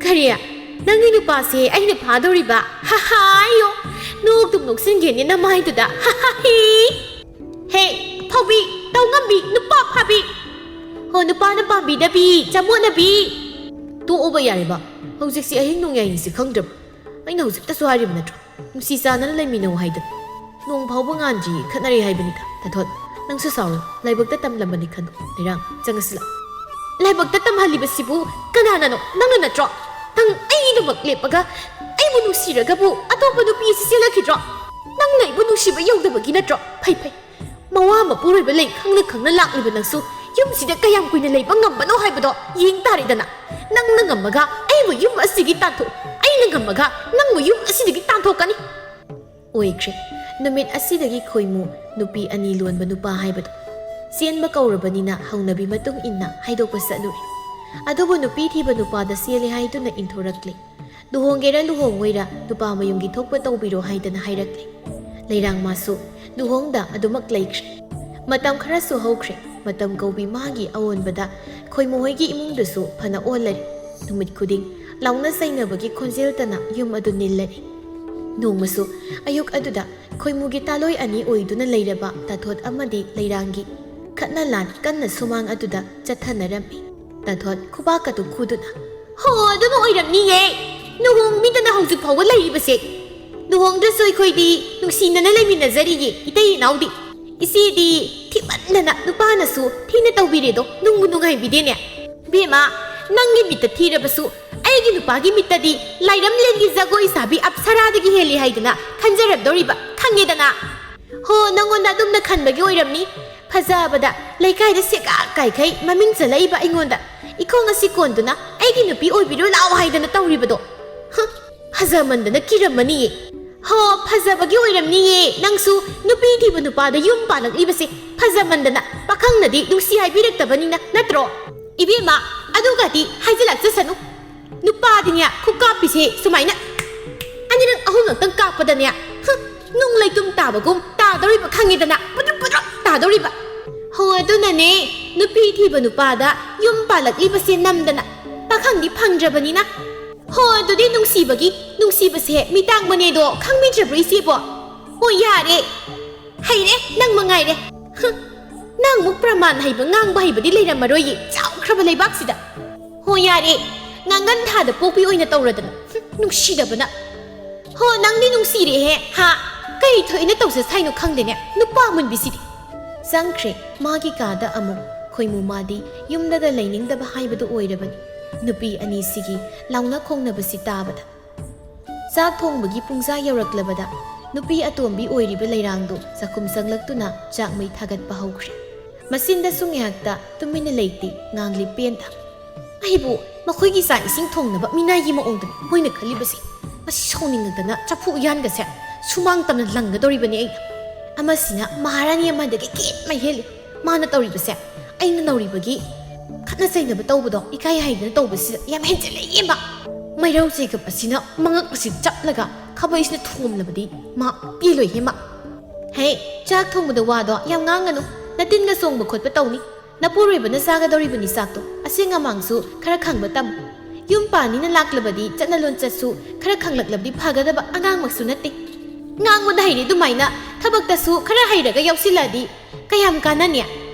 "ꯀꯔꯤ? ꯅꯪꯒꯤ ꯅꯨꯄꯥꯁꯦ ꯑꯩꯅ ꯐꯥꯗꯧꯔꯤꯕ? ꯍꯥ ꯍꯥ, ꯑꯌꯣ! ꯅꯣꯛꯇꯨꯝ ꯅꯣꯛꯁꯤꯟꯒꯦꯅꯦ ꯅꯃꯥꯏꯗꯨꯗ, ꯍꯥ ꯍꯥ ꯍꯤ!" "ꯍꯦ, ꯐꯥꯎꯕꯤ, ꯇꯧꯉꯝꯕꯤ, ꯅꯨꯄꯥ ꯐꯥꯕꯤ! ꯍꯣ, ꯅꯨꯄꯥꯅ ꯄꯥꯝꯕꯤꯗꯕꯤ, ꯆꯃꯣꯠꯅꯕꯤ!" "ꯇꯣꯛꯑꯣꯕ ꯌꯥꯔꯦꯕ, ꯍꯧꯖꯤꯛꯁꯤ ꯑꯍꯤꯡ ꯅꯣꯡꯌꯥꯏꯅꯤꯁꯤ ꯈꯪꯗ꯭ꯔꯕ? ꯑꯩꯅ ꯍꯧꯖꯤꯛꯇꯁꯨ ꯍꯥꯏꯔꯤꯕ ꯅꯠꯇ꯭ꯔꯣ? ꯅꯨꯡꯁꯤ ꯆꯥꯟꯅꯅ ꯂꯩꯃꯤꯟꯅꯧ ꯍꯥꯏꯗꯅ꯫ ꯅꯣꯡ ꯐꯥꯎꯕ ꯉꯥꯟꯗ꯭ꯔꯤ ꯈꯠꯅꯔꯦ ꯍꯥꯏꯕꯅꯤꯗ"꯫ ꯇꯥꯊꯣꯠ, ꯅꯪꯁꯨ ꯁꯥꯎꯔꯣ, ꯂꯥꯏꯕꯛꯇ ꯇꯝꯂꯝꯕꯅꯤ ꯈꯟꯗꯣꯛ꯫ ꯂꯩꯔꯥꯡ, ꯆꯪꯉꯁꯤ ꯂꯥꯛꯑꯣ꯫ "ꯂꯥꯏꯕꯛꯇ ꯇꯝꯍꯜꯂꯤꯕꯁꯤꯕꯨ ꯀꯅꯥꯅꯅꯣ? ꯅꯪꯅ ꯅꯠꯇ꯭ꯔꯣ? ꯅꯪ ꯑꯩꯒꯤꯗꯃꯛ ꯂꯦꯞꯄꯒ ꯑꯩꯕꯨ ꯅꯨꯡꯁꯤꯔꯒꯕꯨ ꯑꯇꯣꯞꯄ ꯅꯨꯄꯤ ꯑꯁꯤ ꯆꯦꯜꯂꯛꯈꯤꯗ꯭ꯔꯣ? ꯅꯪꯅ ꯑꯩꯕꯨ ꯅꯨꯡꯁꯤꯕ ꯌꯧꯗꯕꯒꯤ ꯅꯠꯇ꯭ꯔꯣ? ꯐꯩ, ꯐꯩ꯫ ꯃꯋꯥ ꯃꯄꯨꯔꯣꯏꯕ ꯂꯩ ꯈꯪꯅ ꯈꯪꯅ ꯂꯥꯛꯂꯤꯕ ꯅꯪꯁꯨ ꯌꯨꯝꯁꯤꯗ ꯀꯌꯥꯝ ꯀꯨꯏꯅ ꯂꯩꯕ ꯉꯝꯕꯅꯣ ꯍꯥꯏꯕꯗꯣ ꯌꯦꯡ ꯇꯥꯔꯦꯗꯅ꯫ ꯅꯪꯅ ꯉꯝꯃꯒ ꯑꯩꯕꯨ ꯌꯨꯝ ꯑꯁꯤꯒꯤ ꯇꯥꯟꯊꯣꯛ, ꯑꯩꯅ ꯉꯝꯃꯒ ꯅꯪꯕꯨ ꯌꯨꯝ ꯑꯁꯤꯗꯒꯤ ꯇꯥꯟꯊꯣꯛꯀꯅꯤ"꯫ ꯑꯣꯏꯈ꯭ꯔꯦ꯫ ꯅꯨꯃꯤꯠ ꯑꯁꯤꯗꯒꯤ ꯈꯣꯏꯃꯨ ꯅꯨꯄꯤ ꯑꯅꯤ ꯂꯣꯟꯕ ꯅꯨꯄꯥ ꯍꯥꯏꯕꯗꯣ꯫ ꯆꯦꯟꯕ ꯀꯧꯔꯕꯅꯤꯅ ꯍꯧꯅꯕꯤ ꯃꯇꯨꯡ ꯏꯟꯅ ꯍꯥꯏꯗꯣꯛꯄ ꯆꯠꯂꯨꯔꯦ꯫ ꯑꯗꯨꯕꯨ ꯅꯨꯄꯤ ꯊꯤꯕ ꯅꯨꯄꯥꯗ ꯆꯦꯜꯂꯦ ꯍꯥꯏꯗꯨꯅ ꯏꯟꯊꯣꯔꯛꯂꯦ꯫ ꯂꯨꯍꯣꯡꯒꯦꯔꯥ ꯂꯨꯍꯣꯡꯉꯣꯏꯔꯥ ꯅꯨꯄꯥ ꯃꯌꯨꯝꯒꯤ ꯊꯣꯛꯄ ꯇꯧꯕꯤꯔꯣ ꯍꯥꯏꯗꯅ ꯍꯥꯏꯔꯛꯂꯦ꯫ ꯂꯩꯔꯥꯡ ꯃꯥꯁꯨ ꯂꯨꯍꯣꯡꯗ ꯑꯗꯨꯃꯛ ꯂꯩꯈ꯭ꯔꯦ꯫ ꯃꯇꯝ ꯈꯔꯁꯨ ꯍꯧꯈ꯭ꯔꯦ꯫ ꯃꯇꯝ ꯀꯧꯕꯤ ꯃꯥꯒꯤ ꯑꯑꯣꯟꯕꯗ ꯈꯣꯏꯃꯨ ꯍꯣꯏꯒꯤ ꯏꯃꯨꯡꯗꯁꯨ ꯐꯅ ꯑꯣꯜꯂꯔꯦ꯫ ꯅꯨꯃꯤꯠ ꯈꯨꯗꯤꯡ ꯂꯥꯎꯅ ꯆꯩꯅꯕꯒꯤ ꯈꯣꯟꯖꯦꯜꯇꯅ ꯌꯨꯝ ꯑꯗꯨ ꯅꯤꯜꯂꯔꯦ꯫ ꯅꯣꯡꯃꯁꯨ ꯑꯌꯨꯛ ꯑꯗꯨꯗ ꯈꯣꯏꯃꯨꯒꯤ ꯇꯥꯂꯣꯏ ꯑꯅꯤ ꯑꯣꯏꯗꯨꯅ ꯂꯩꯔꯕ ꯇꯥꯊꯣꯠ ꯑꯃꯗꯤ ꯂꯩꯔꯥꯡꯒꯤ ꯈꯠꯅ ꯂꯥꯟ ꯀꯟꯅ ꯁꯨꯃꯥꯡ ꯑꯗꯨꯗ ꯆꯠꯊꯅꯔꯝꯃꯤ꯫ ꯇꯥꯊꯣꯠ ꯈꯨꯕꯥꯛ ꯑꯗꯨ ꯈꯨꯗꯨꯅ, "ꯍꯣ, ꯑꯗꯨꯅ ꯑꯣꯏꯔꯝꯅꯤꯌꯦ꯫ ꯂꯨꯍꯣꯡꯕꯤꯗꯅ ꯍꯧꯖꯤꯛ ꯐꯥꯎꯕ ꯂꯩꯔꯤꯕꯁꯦ꯫ ꯂꯨꯍꯣꯡꯗ꯭ꯔꯁꯨ ꯑꯩꯈꯣꯏꯗꯤ ꯅꯨꯡꯁꯤꯅꯅ ꯂꯩꯃꯤꯟꯅꯖꯔꯤꯌꯦ, ꯏꯇꯩ ꯏꯅꯥꯎꯗꯤ꯫ ꯏꯆꯦꯗꯤ ꯊꯤꯃꯟꯗꯅ ꯅꯨꯄꯥꯅꯁꯨ ꯊꯤꯅ ꯇꯧꯕꯤꯔꯦꯗꯣ, ꯅꯨꯡꯕꯨ ꯅꯨꯡꯉꯥꯏꯕꯤꯗꯦꯅꯦ꯫ ꯕꯦꯝꯃ, ꯅꯪꯒꯤ ꯃꯤꯠꯇ ꯊꯤꯔꯕꯁꯨ ꯑꯩꯒꯤ ꯅꯨꯄꯥꯒꯤ ꯃꯤꯠꯇꯗꯤ ꯂꯥꯏꯔꯝꯂꯦꯟꯒꯤ ꯖꯒꯣꯏ ꯁꯥꯕꯤ ꯑꯞꯁꯔꯥꯗꯒꯤ ꯍꯦꯜꯂꯤ ꯍꯥꯏꯗꯅ ꯈꯟꯖꯔꯝꯗꯧꯔꯤꯕ, ꯈꯪꯉꯦꯗꯅ?" "ꯍꯣ, ꯅꯪꯉꯣꯟꯗ ꯑꯗꯨꯝꯅ ꯈꯟꯕꯒꯤ ꯑꯣꯏꯔꯝꯅꯤ꯫ ꯐꯖꯕꯗ ꯂꯩꯀꯥꯏꯗ ꯁꯦꯒꯥ ꯀꯥꯏꯈꯩ ꯃꯃꯤꯡ ꯆꯠꯂꯛꯏꯕ ꯑꯩꯉꯣꯟꯗ ꯏꯈꯣꯡ ꯑꯁꯤ ꯀꯣꯟꯗꯨꯅ ꯑꯩꯒꯤ ꯅꯨꯄꯤ ꯑꯣꯏꯕꯤꯔꯣ ꯂꯥꯎ ꯍꯥꯏꯗꯅ ꯇꯧꯔꯤꯕꯗꯣ꯫ ꯍ, ꯐꯖꯃꯟꯗꯅ ꯀꯤꯔꯝꯃꯅꯤꯌꯦ꯫ ꯍꯣ, ꯐꯖꯕꯒꯤ ꯑꯣꯏꯔꯝꯅꯤꯌꯦ꯫ ꯅꯪꯁꯨ ꯅꯨꯄꯤ ꯊꯤꯕ ꯅꯨꯄꯥꯗ ꯌꯨꯝ ꯄꯥꯜꯂꯛꯂꯤꯕꯁꯦ ꯐꯖꯃꯟꯗꯅ ꯄꯥꯈꯪꯅꯗꯤ ꯅꯨꯡꯁꯤ ꯍꯥꯏꯕꯤꯔꯛꯇꯕꯅꯤꯅ ꯅꯠꯇ꯭ꯔꯣ? ꯏꯕꯦꯝꯃ, ꯑꯗꯨꯒꯗꯤ ꯍꯥꯏꯖꯤꯜꯂꯛꯆꯁꯅꯨ꯫ ꯅꯨꯄꯥꯗꯤꯅꯦ, ꯈꯨꯀꯥꯞꯄꯤꯁꯦ ꯁꯨꯃꯥꯏꯅ ꯑꯅꯤꯔꯛ ꯑꯍꯨꯝꯂꯛꯇꯪ ꯀꯥꯞꯄꯗꯅꯦ, ꯍ, ꯅꯨꯡ ꯂꯩꯇꯨꯝ ꯇꯥꯕꯒꯨꯝ ꯇꯥꯗꯧꯔꯤꯕ, ꯈꯪꯉꯦꯗꯅ? ꯄꯨꯗ꯭ꯔꯨꯞ ꯄꯨꯗ꯭ꯔꯨꯞ ꯇꯥꯗꯧꯔꯤꯕ꯫ ꯍꯣ, ꯑꯗꯨꯅꯅꯦ ꯅꯨꯄꯤ ꯊꯤꯕ ꯅꯨꯄꯥꯗ ꯌꯨꯝ ꯄꯥꯜꯂꯛꯂꯤꯕꯁꯦ ꯅꯝꯗꯅ ꯄꯥꯈꯪꯗꯤ ꯐꯪꯗ꯭ꯔꯕꯅꯤꯅ꯫ ꯍꯣ, ꯑꯗꯨꯗꯤ ꯅꯨꯡꯁꯤꯕꯒꯤ, ꯅꯨꯡꯁꯤꯕꯁꯦ ꯃꯤ ꯇꯥꯡꯕꯅꯦꯗꯣ ꯈꯪꯕꯤꯗ꯭ꯔꯕ꯭ꯔꯣ ꯏꯆꯦꯕꯣ? ꯍꯣ, ꯌꯥꯔꯦ꯫ ꯍꯩꯔꯦ, ꯅꯪ ꯃꯉꯥꯏꯔꯦ꯫ ꯍꯨꯝ, ꯅꯪꯃꯨꯛ ꯄ꯭ꯔꯃꯥꯟ ꯍꯩꯕ, ꯉꯥꯡꯕ ꯍꯩꯕꯗꯤ ꯂꯩꯔꯝꯃꯔꯣꯏꯌꯦ, ꯆꯥꯎꯈ꯭ꯔꯕ ꯂꯩꯕꯥꯛꯁꯤꯗ꯫ ꯍꯣ, ꯌꯥꯔꯦ, ꯉꯥꯡꯒꯟ ꯊꯥꯗ ꯄꯣꯛꯄꯤ ꯑꯣꯏꯅ ꯇꯧꯔꯗꯅ꯫ ꯍꯨꯝ, ꯅꯨꯡꯁꯤꯗꯕꯅ꯫ ꯍꯣ, ꯅꯪꯗꯤ ꯅꯨꯡꯁꯤꯔꯦꯍꯦ, ꯍꯥ? ꯀꯩ ꯊꯣꯛꯏꯅ ꯇꯧꯁꯦ ꯁꯥꯏꯅꯣ ꯈꯪꯗꯦꯅꯦ, ꯅꯨꯄꯥ ꯑꯃꯨꯟꯕꯤꯁꯤꯗꯤ꯫ ꯆꯪꯈ꯭ꯔꯦ ꯃꯥꯒꯤ ꯀꯥꯗ ꯑꯃꯨꯛ꯫ ꯈꯣꯏꯃꯨ ꯃꯥꯗꯤ ꯌꯨꯝꯗꯗ ꯂꯩꯅꯤꯡꯗꯕ ꯍꯥꯏꯕꯗꯨ ꯑꯣꯏꯔꯕꯅꯤ꯫ ꯅꯨꯄꯤ ꯑꯅꯤꯁꯤꯒꯤ ꯂꯥꯎꯅ ꯈꯣꯡꯅꯕꯁꯤ ꯇꯥꯕꯗ꯫ ꯆꯥꯛ ꯊꯣꯡꯕꯒꯤ ꯄꯨꯡꯖꯥ ꯌꯧꯔꯛꯂꯕꯗ ꯅꯨꯄꯤ ꯑꯇꯣꯝꯕꯤ ꯑꯣꯏꯔꯤꯕ ꯂꯩꯔꯥꯡꯗꯨ ꯆꯥꯛꯈꯨꯝ ꯆꯪꯂꯛꯇꯨꯅ ꯆꯥꯛ ꯃꯩ ꯊꯥꯒꯠꯄ ꯍꯧꯈ꯭ꯔꯦ꯫ ꯃꯆꯤꯟꯗꯁꯨ ꯉꯥꯏꯍꯥꯛꯇ ꯇꯨꯃꯤꯟꯅ ꯂꯩꯇꯦ, ꯉꯥꯡꯂꯤ ꯄꯦꯟꯗ꯫ "ꯑꯩꯕꯨ ꯃꯈꯣꯏꯒꯤ ꯆꯥꯛ ꯏꯁꯤꯡ ꯊꯣꯡꯅꯕ ꯃꯤꯅꯥꯏꯒꯤ ꯃꯑꯣꯡꯗꯅꯤ ꯃꯣꯏꯅ ꯈꯜꯂꯤꯕꯁꯦ꯫ ꯃꯁꯤ ꯁꯥꯎꯅꯤꯡꯉꯛꯇꯅ ꯆꯐꯨ ꯎꯌꯥꯟꯒꯁꯦ ꯁꯨꯃꯥꯡ ꯇꯝꯅ ꯂꯪꯒꯗꯧꯔꯤꯕꯅꯤ ꯑꯩꯅ꯫ ꯑꯃꯁꯤꯅ ꯃꯍꯥꯔꯥꯅꯤ ꯑꯃꯗꯒꯤ ꯀꯦꯠꯃꯩ ꯍꯦꯜꯂꯤ꯫ ꯃꯥꯅ ꯇꯧꯔꯤꯕꯁꯦ ꯑꯩꯅ ꯅꯧꯔꯤꯕꯒꯤ ꯈꯠꯅ ꯆꯩꯅꯕ ꯇꯧꯕꯗꯣ ꯏꯀꯥꯏ ꯍꯥꯏꯗꯅ ꯇꯧꯕꯁꯤꯗ ꯌꯥꯝ ꯍꯦꯟꯖꯤꯜꯂꯛꯑꯦꯕ꯫ ꯃꯩꯔꯧ ꯆꯩꯒꯞ ꯑꯁꯤꯅ ꯃꯉꯛ ꯑꯁꯤ ꯆꯞꯂꯒ ꯈꯥꯕꯩꯁꯤꯅ ꯊꯣꯝꯂꯕꯗꯤ ꯃꯥ ꯄꯦꯜꯂꯣꯏꯍꯦ ꯃꯥ꯫ ꯍꯦ, ꯆꯥꯛ ꯊꯣꯡꯕꯗ ꯋꯥꯗꯣ ꯌꯥꯝ ꯉꯥꯡꯒꯅꯨ꯫ ꯅꯇꯤꯟꯒ ꯆꯣꯡꯕ ꯈꯣꯠꯄ ꯇꯧꯅꯤ꯫ ꯅꯄꯨꯔꯣꯏꯕꯅ ꯆꯥꯒꯗꯧꯔꯤꯕꯅꯤ ꯆꯥꯛꯇꯣ꯫ ꯑꯁꯦꯡ ꯑꯃꯥꯡꯁꯨ ꯈꯔ ꯈꯪꯕ ꯇꯝꯃꯨ꯫ ꯌꯨꯝ ꯄꯥꯟꯅꯤꯅ ꯂꯥꯛꯂꯕꯗꯤ ꯆꯠꯅ ꯂꯣꯟꯆꯠꯁꯨ ꯈꯔ ꯈꯪꯂꯛꯂꯕꯗꯤ ꯐꯒꯗꯕ ꯑꯉꯥꯡꯃꯛꯁꯨ ꯅꯠꯇꯦ꯫ ꯉꯥꯡꯕꯗ ꯍꯩꯔꯦ ꯑꯗꯨꯃꯥꯏꯅ ꯊꯕꯛꯇꯁꯨ ꯈꯔ ꯍꯩꯔꯒ ꯌꯥꯎꯁꯤꯜꯂꯛꯑꯗꯤ ꯀꯌꯥꯝ ꯀꯥꯟꯅꯅꯤ?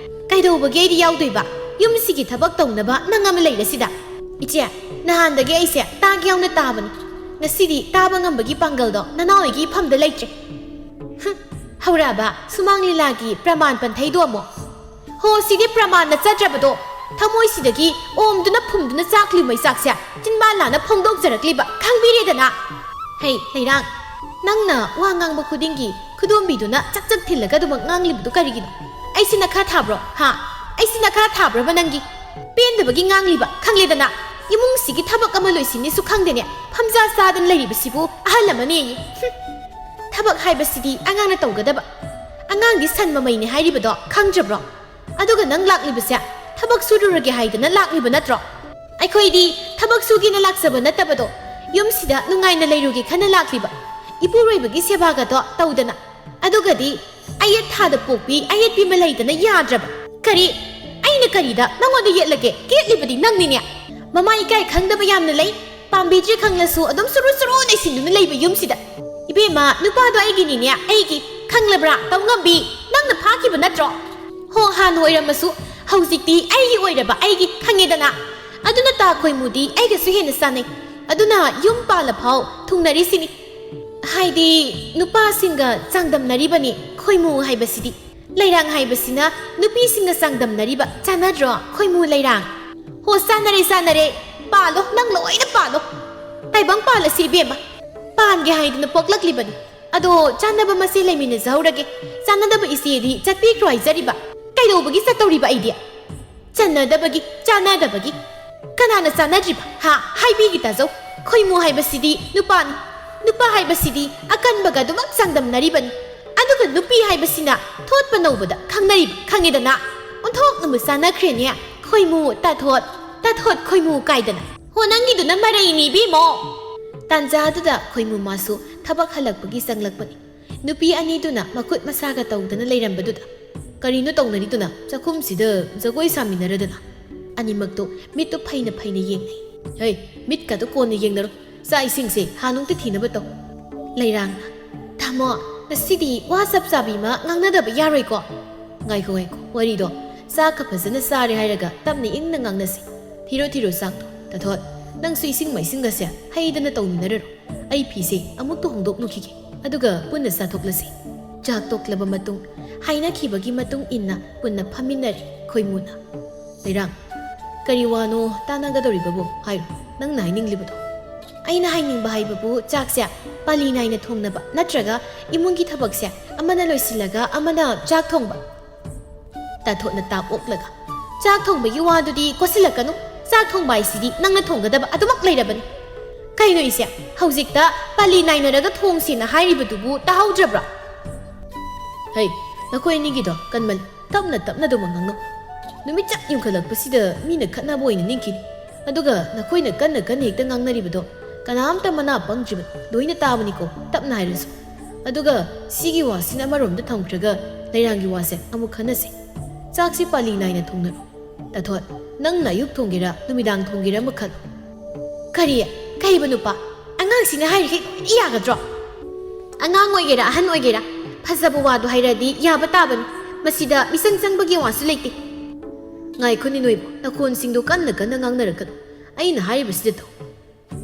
ꯀꯩꯗꯧꯕꯒꯤ ꯑꯩꯗꯤ ꯌꯥꯎꯗꯣꯏꯕ? ꯌꯨꯝꯁꯤꯒꯤ ꯊꯕꯛ ꯇꯧꯅꯕ ꯅꯪ ꯑꯃ ꯂꯩꯔꯁꯤꯗ꯫ ꯏꯆꯦ, ꯅꯍꯥꯟꯗꯒꯤ ꯑꯩꯁꯦ ꯇꯥꯒꯦ ꯌꯥꯎꯅ ꯇꯥꯕꯅꯤ꯫ ꯉꯁꯤꯗꯤ ꯇꯥꯕ ꯉꯝꯕꯒꯤ ꯄꯥꯡꯒꯜꯗꯣ ꯅꯅꯥꯎ ꯑꯩꯒꯤ ꯏꯐꯝꯗ ꯂꯩꯇ꯭ꯔꯦ꯫ ꯍꯨꯝ, ꯍꯧꯔꯛꯑꯕ ꯁꯨꯃꯥꯡ ꯂꯤꯂꯥꯒꯤ ꯄ꯭ꯔꯃꯥꯟ ꯄꯟꯊꯩꯗꯣ ꯑꯃꯨꯛ꯫ ꯍꯣ, ꯁꯤꯗꯤ ꯄ꯭ꯔꯃꯥꯟ ꯅꯠꯆꯗ꯭ꯔꯕꯗꯣ꯫ ꯊꯃꯣꯏꯁꯤꯗꯒꯤ ꯑꯣꯝꯗꯨꯅ ꯐꯨꯝꯗꯨꯅ ꯆꯥꯛꯂꯤ ꯃꯩꯆꯥꯛꯁꯦ ꯆꯤꯟꯕꯥꯟ ꯂꯥꯅ ꯐꯣꯡꯗꯣꯛꯆꯔꯛꯂꯤꯕ ꯈꯪꯕꯤꯔꯦꯗꯅ꯫ ꯍꯩ, ꯂꯩꯔꯥꯡ, ꯅꯪꯅ ꯋꯥ ꯉꯥꯡꯕ ꯈꯨꯗꯤꯡꯒꯤ ꯈꯨꯗꯣꯝꯕꯤꯗꯨꯅ ꯆꯛ ꯆꯛ ꯊꯤꯜꯂꯒ ꯑꯗꯨꯃꯛ ꯉꯥꯡꯂꯤꯕꯗꯨ ꯀꯔꯤꯒꯤꯅꯣ? ꯑꯩꯁꯤ ꯅꯈꯥ ꯊꯥꯕ꯭ꯔꯣ? ꯍꯥ? ꯑꯩꯁꯤ ꯅꯈꯥ ꯊꯥꯕ꯭ꯔꯕ ꯅꯪꯒꯤ? ꯄꯦꯟꯗꯕꯒꯤ ꯉꯥꯡꯂꯤꯕ ꯈꯪꯂꯦꯗꯅ꯫ ꯏꯃꯨꯡꯁꯤꯒꯤ ꯊꯕꯛ ꯑꯃ ꯂꯣꯏꯁꯤꯟꯅꯤꯁꯨ ꯈꯪꯗꯦꯅꯦ, ꯐꯝꯖꯥ ꯆꯥꯗꯅ ꯂꯩꯔꯤꯕꯁꯤꯕꯨ ꯑꯍꯜ ꯑꯃꯅꯦꯌꯦ꯫ ꯍꯨꯝ꯫ ꯊꯕꯛ ꯍꯥꯏꯕꯁꯤꯗꯤ ꯑꯉꯥꯡꯅ ꯇꯧꯒꯗꯕ꯫ ꯑꯉꯥꯡꯗꯤ ꯁꯟ ꯃꯃꯩꯅꯦ ꯍꯥꯏꯔꯤꯕꯗꯣ ꯈꯪꯗ꯭ꯔꯕ꯭ꯔꯣ? ꯑꯗꯨꯒ ꯅꯪ ꯂꯥꯛꯂꯤꯕꯁꯦ ꯊꯕꯛ ꯁꯨꯔꯨꯔꯒꯦ ꯍꯥꯏꯗꯅ ꯂꯥꯛꯂꯤꯕ ꯅꯠꯇ꯭ꯔꯣ? ꯑꯩꯈꯣꯏꯗꯤ ꯊꯕꯛ ꯁꯨꯒꯦꯅ ꯂꯥꯛꯆꯕ ꯅꯠꯇꯕꯗꯣ, ꯌꯨꯝꯁꯤꯗ ꯅꯨꯡꯉꯥꯏꯅ ꯂꯩꯔꯨꯒꯦ ꯈꯟꯅ ꯂꯥꯛꯂꯤꯕ꯫ ꯏꯄꯨꯔꯣꯏꯕꯒꯤ ꯁꯦꯕꯥꯒꯗꯣ ꯇꯧꯗꯅ꯫ ꯑꯗꯨꯒꯗꯤ ꯑꯌꯦꯠ ꯊꯥꯗ ꯄꯣꯛꯄꯤ ꯑꯌꯦꯠꯄꯤ ꯑꯃ ꯂꯩꯗꯅ ꯌꯥꯗ꯭ꯔꯕ? ꯀꯔꯤ? ꯑꯩꯅ ꯀꯔꯤꯗ ꯅꯪꯉꯣꯟꯗ ꯌꯦꯠꯂꯒꯦ? ꯌꯦꯠꯂꯤꯕꯗꯤ ꯅꯪꯅꯤꯅꯦ꯫ ꯃꯃꯥ ꯏꯀꯥꯏ ꯈꯪꯗꯕ ꯌꯥꯝꯅ ꯂꯩ꯫ ꯄꯥꯝꯕꯤꯗ꯭ꯔꯦ ꯈꯪꯂꯁꯨ ꯑꯗꯨꯝ ꯁꯨꯔꯨ ꯁꯨꯔꯨ ꯅꯩꯁꯤꯟꯗꯨꯅ ꯂꯩꯕ ꯌꯨꯝꯁꯤꯗ꯫ ꯏꯕꯦꯝꯃ, ꯅꯨꯄꯥꯗꯣ ꯑꯩꯒꯤꯅꯤꯅꯦ, ꯑꯩꯒꯤ꯫ ꯈꯪꯂꯕ꯭ꯔꯥ, ꯇꯧꯉꯝꯕꯤ? ꯅꯪꯅ ꯐꯥꯈꯤꯕ ꯅꯠꯇ꯭ꯔꯣ? ꯍꯣ, ꯍꯥꯟꯅ ꯑꯣꯏꯔꯝꯃꯁꯨ ꯍꯧꯖꯤꯛꯇꯤ ꯑꯩꯒꯤ ꯑꯣꯏꯔꯕ ꯑꯩꯒꯤ, ꯈꯪꯉꯦꯗꯅ꯫ ꯑꯗꯨꯅ ꯇꯥ ꯈꯣꯏꯃꯨꯗꯤ ꯑꯩꯒꯁꯨ ꯍꯦꯟꯅ ꯆꯥꯟꯅꯩ꯫ ꯑꯗꯨꯅ ꯌꯨꯝ ꯄꯥꯜꯂꯐꯥꯎ ꯊꯨꯡꯅꯔꯤꯁꯤꯅꯤ꯫ ꯍꯥꯏꯗꯤ, ꯅꯨꯄꯥꯁꯤꯡꯒ ꯆꯥꯡꯗꯝꯅꯔꯤꯕꯅꯤ ꯈꯣꯏꯃꯨ ꯍꯥꯏꯕꯁꯤꯗꯤ꯫ ꯂꯩꯔꯥꯡ ꯍꯥꯏꯕꯁꯤꯅ ꯅꯨꯄꯤꯁꯤꯡꯒ ꯆꯥꯡꯗꯝꯅꯔꯤꯕ, ꯆꯥꯟꯅꯗ꯭ꯔꯣ ꯈꯣꯏꯃꯨ ꯂꯩꯔꯥꯡ? ꯍꯣ, ꯆꯥꯟꯅꯔꯦ, ꯆꯥꯟꯅꯔꯦ꯫ ꯄꯥꯜꯂꯣ, ꯅꯪ ꯂꯣꯏꯅ ꯄꯥꯜꯂꯣ꯫ ꯇꯥꯏꯕꯪ ꯄꯥꯜꯂꯁꯤ ꯏꯕꯦꯝꯃ꯫ ꯄꯥꯟꯒꯦ ꯍꯥꯏꯗꯅ ꯄꯣꯛꯂꯛꯂꯤꯕꯅꯤ꯫ ꯑꯗꯣ ꯆꯥꯟꯅꯕ ꯃꯁꯦ ꯂꯩꯃꯤꯟꯅꯖꯍꯧꯔꯒꯦ꯫ ꯆꯥꯟꯅꯗꯕ ꯏꯆꯦꯗꯤ ꯆꯠꯄꯤꯈ꯭ꯔꯣ ꯍꯥꯏꯖꯔꯤꯕ꯫ ꯀꯩꯗꯧꯕꯒꯤ ꯆꯠꯇꯧꯔꯤꯕ ꯑꯩꯗꯤ? ꯆꯟꯅꯗꯕꯒꯤ, ꯆꯥꯟꯅꯗꯕꯒꯤ꯫ ꯀꯅꯥꯅ ꯆꯥꯟꯅꯗ꯭ꯔꯤꯕ? ꯍꯥ? ꯍꯥꯏꯕꯤꯒꯦ ꯇꯥꯖꯧ꯫ ꯈꯣꯏꯃꯨ ꯍꯥꯏꯕꯁꯤꯗꯤ ꯅꯨꯄꯥꯅꯤ꯫ ꯅꯨꯄꯥ ꯍꯥꯏꯕꯁꯤꯗꯤ ꯑꯀꯟꯕꯒ ꯑꯗꯨꯃꯛ ꯆꯥꯡꯗꯝꯅꯔꯤꯕꯅꯤ꯫ ꯑꯗꯨꯒ ꯅꯨꯄꯤ ꯍꯥꯏꯕꯁꯤꯅ ꯊꯣꯠꯄ ꯅꯧꯕꯗ ꯈꯪꯅꯔꯤꯕ ꯈꯪꯉꯦꯗꯅ꯫ ꯑꯣꯟꯊꯣꯛꯅꯕ ꯆꯥꯟꯅꯈ꯭ꯔꯦꯅꯦ꯫ ꯈꯣꯏꯃꯨ ꯇꯥꯊꯣꯠ, ꯇꯥꯊꯣꯠ ꯈꯣꯏꯃꯨ ꯀꯥꯏꯗꯅ꯫ ꯍꯣ, ꯅꯪꯒꯤꯗꯨꯅ ꯃꯔꯩꯅꯤ ꯏꯕꯦꯝꯃꯣ꯫ ꯇꯥꯟꯖꯥꯗꯨꯗ ꯈꯣꯏꯃꯨ ꯃꯥꯁꯨ ꯊꯕꯛ ꯍꯜꯂꯛꯄꯒꯤ ꯆꯪꯂꯛꯄꯅꯤ꯫ ꯅꯨꯄꯤ ꯑꯅꯤꯗꯨꯅ ꯃꯈꯨꯠ ꯃꯁꯥꯒ ꯇꯧꯗꯅ ꯂꯩꯔꯝꯕꯗꯨꯗ, "ꯀꯔꯤꯅꯣ ꯇꯧꯅꯔꯤꯗꯨꯅ? ꯆꯥꯛꯈꯨꯝꯁꯤꯗ ꯖꯒꯣꯏ ꯁꯥꯃꯤꯟꯅꯔꯗꯅ?" ꯑꯅꯤꯃꯛꯇꯣ ꯃꯤꯠꯇꯨ ꯐꯩꯅ ꯐꯩꯅ ꯌꯦꯡꯅꯩ꯫ "ꯍꯩ, ꯃꯤꯠꯀꯗꯣ ꯀꯣꯟꯅ ꯌꯦꯡꯅꯔꯣ꯫ ꯆꯥꯛ ꯏꯁꯤꯡꯁꯦ ꯍꯥꯟꯅꯨꯛꯇ ꯊꯤꯅꯕ ꯇꯧ꯫" ꯂꯩꯔꯥꯡꯅ, "ꯇꯥꯃꯣ, ꯉꯁꯤꯗꯤ ꯋꯥ ꯆꯞ ꯆꯥꯕꯤ ꯑꯃ ꯉꯥꯡꯅꯗꯕ ꯌꯥꯔꯣꯏꯀꯣ?" "ꯉꯥꯏꯈꯣ, ꯉꯥꯏꯈꯣ, ꯋꯥꯔꯤꯗꯣ ꯆꯥꯛꯀ ꯐꯖꯅ ꯆꯥꯔꯦ ꯍꯥꯏꯔꯒ ꯇꯞꯅ ꯏꯪꯅ ꯉꯥꯡꯅꯁꯤ꯫ ꯊꯤꯔꯣ, ꯊꯤꯔꯣ ꯆꯥꯛꯇꯣ꯫ ꯇꯥꯊꯣꯠ, ꯅꯪꯁꯨ ꯏꯁꯤꯡ ꯃꯥꯏꯁꯤꯡꯒꯁꯦ ꯍꯩꯗꯅ ꯇꯧꯃꯤꯟꯅꯔꯔꯣ꯫ ꯑꯩ ꯐꯤꯁꯦ ꯑꯃꯨꯛꯇ ꯍꯣꯡꯗꯣꯛꯂꯨꯈꯤꯒꯦ, ꯑꯗꯨꯒ ꯄꯨꯟꯅ ꯆꯥꯊꯣꯛꯂꯁꯤ꯫" ꯆꯥꯛ ꯇꯣꯛꯂꯕ ꯃꯇꯨꯡ, ꯍꯥꯏꯅꯈꯤꯕꯒꯤ ꯃꯇꯨꯡ ꯏꯟꯅ ꯄꯨꯟꯅ ꯐꯝꯃꯤꯟꯅꯔꯦ ꯈꯣꯏꯃꯨꯅ꯫ ꯂꯩꯔꯥꯡ, "ꯀꯔꯤ ꯋꯥꯅꯣ ꯇꯥꯟꯅꯒꯗꯧꯔꯤꯕꯕꯨ? ꯍꯥꯏꯔꯣ, ꯅꯪꯅ ꯍꯥꯏꯅꯤꯡꯂꯤꯕꯗꯣ?" "ꯑꯩꯅ ꯍꯥꯏꯅꯤꯡꯕ ꯍꯥꯏꯕꯕꯨ ꯆꯥꯛꯁꯦ ꯄꯥꯂꯤ ꯅꯥꯏꯅ ꯊꯣꯡꯅꯕ, ꯅꯠꯇ꯭ꯔꯒ ꯏꯃꯨꯡꯒꯤ ꯊꯕꯛꯁꯦ ꯑꯃꯅ ꯂꯣꯏꯁꯤꯜꯂꯒ ꯑꯃꯅ ꯆꯥꯛ ꯊꯣꯡꯕ꯫" ꯇꯥꯊꯣꯠꯅ ꯇꯥꯞ ꯑꯣꯛꯂꯒ, "ꯆꯥꯛ ꯊꯣꯡꯕꯒꯤ ꯋꯥꯗꯨꯗꯤ ꯀꯣꯠꯁꯤꯜꯂꯛꯀꯅꯨ꯫ ꯆꯥꯛ ꯊꯣꯡꯕ ꯍꯥꯏꯁꯤꯗꯤ ꯅꯪꯅ ꯊꯣꯡꯒꯗꯕ ꯑꯗꯨꯃꯛ ꯂꯩꯔꯕꯅꯤ꯫" "ꯀꯩꯅꯣ ꯏꯆꯦ, ꯍꯧꯖꯤꯛꯇ ꯄꯥꯂꯤ ꯅꯥꯏꯅꯔꯒ ꯊꯣꯡꯁꯦꯅ ꯍꯥꯏꯔꯤꯕꯗꯨꯕꯨ ꯇꯥꯍꯧꯗ꯭ꯔꯕ꯭ꯔꯥ?" "ꯍꯩ, ꯅꯈꯣꯏ ꯑꯅꯤꯒꯤꯗꯣ ꯀꯟꯃꯜꯂꯤ꯫ ꯇꯞꯅ ꯇꯞꯅ ꯑꯗꯨꯃꯛ ꯉꯥꯡꯅꯧ꯫ ꯅꯨꯃꯤꯠ ꯆꯞ ꯌꯨꯡꯈꯠꯂꯛꯄꯁꯤꯗ ꯃꯤꯅ ꯈꯠꯅꯕ ꯑꯣꯏꯅ ꯅꯤꯡꯈꯤꯅꯤ꯫ ꯑꯗꯨꯒ ꯅꯈꯣꯏꯅ ꯀꯟꯅ ꯀꯟꯅ ꯍꯦꯛꯇ ꯉꯥꯡꯅꯔꯤꯕꯗꯣ ꯀꯅꯥꯝꯇ ꯃꯅꯥ ꯄꯪꯗ꯭ꯔꯤꯕꯅꯤ, ꯂꯣꯏꯅ ꯇꯥꯕꯅꯤꯀꯣ, ꯇꯞꯅ ꯍꯥꯏꯔꯁꯨ꯫ ꯑꯗꯨꯒ ꯁꯤꯒꯤ ꯋꯥꯁꯤꯅ ꯑꯃꯔꯣꯝꯗ ꯊꯝꯈ꯭ꯔꯒ ꯂꯩꯔꯥꯡꯒꯤ ꯋꯥꯁꯦ ꯑꯃꯨꯛ ꯈꯟꯅꯁꯤ꯫ ꯆꯥꯛꯁꯤ ꯄꯥꯂꯤ ꯅꯥꯏꯅ ꯊꯣꯡꯅꯔꯣ꯫ ꯇꯥꯊꯣꯠ, ꯅꯪꯅ ꯑꯌꯨꯛ ꯊꯣꯡꯒꯦꯔꯥ ꯅꯨꯃꯤꯗꯥꯡ ꯊꯣꯡꯒꯦꯔꯥ ꯑꯃ ꯈꯜꯂꯣ꯫" "ꯀꯔꯤ? ꯀꯩꯕ ꯅꯨꯄꯥ? ꯑꯉꯥꯡꯁꯤꯅ ꯍꯥꯏꯔꯤꯈꯩ ꯂꯣꯏꯅ ꯌꯥꯒꯗ꯭ꯔꯣ?" "ꯑꯉꯥꯡ ꯑꯣꯏꯒꯦꯔꯥ ꯑꯍꯟ ꯑꯣꯏꯒꯦꯔꯥ, ꯐꯖꯕ ꯋꯥꯗꯣ ꯍꯥꯏꯔꯗꯤ ꯌꯥꯕ ꯇꯥꯕꯅꯤ꯫ ꯃꯁꯤꯗ ꯃꯤꯆꯪ ꯆꯪꯕꯒꯤ ꯋꯥꯁꯨ ꯂꯩꯇꯦ꯫" "ꯉꯥꯏꯈꯣꯅꯦ ꯅꯣꯏꯕꯣ, ꯅꯈꯣꯟꯁꯤꯡꯗꯣ ꯀꯟꯅ ꯀꯟꯅ ꯉꯥꯡꯅꯔꯛꯀꯅꯨ꯫ ꯑꯩꯅ ꯍꯥꯏꯔꯤꯕꯁꯤꯗ ꯇꯧ꯫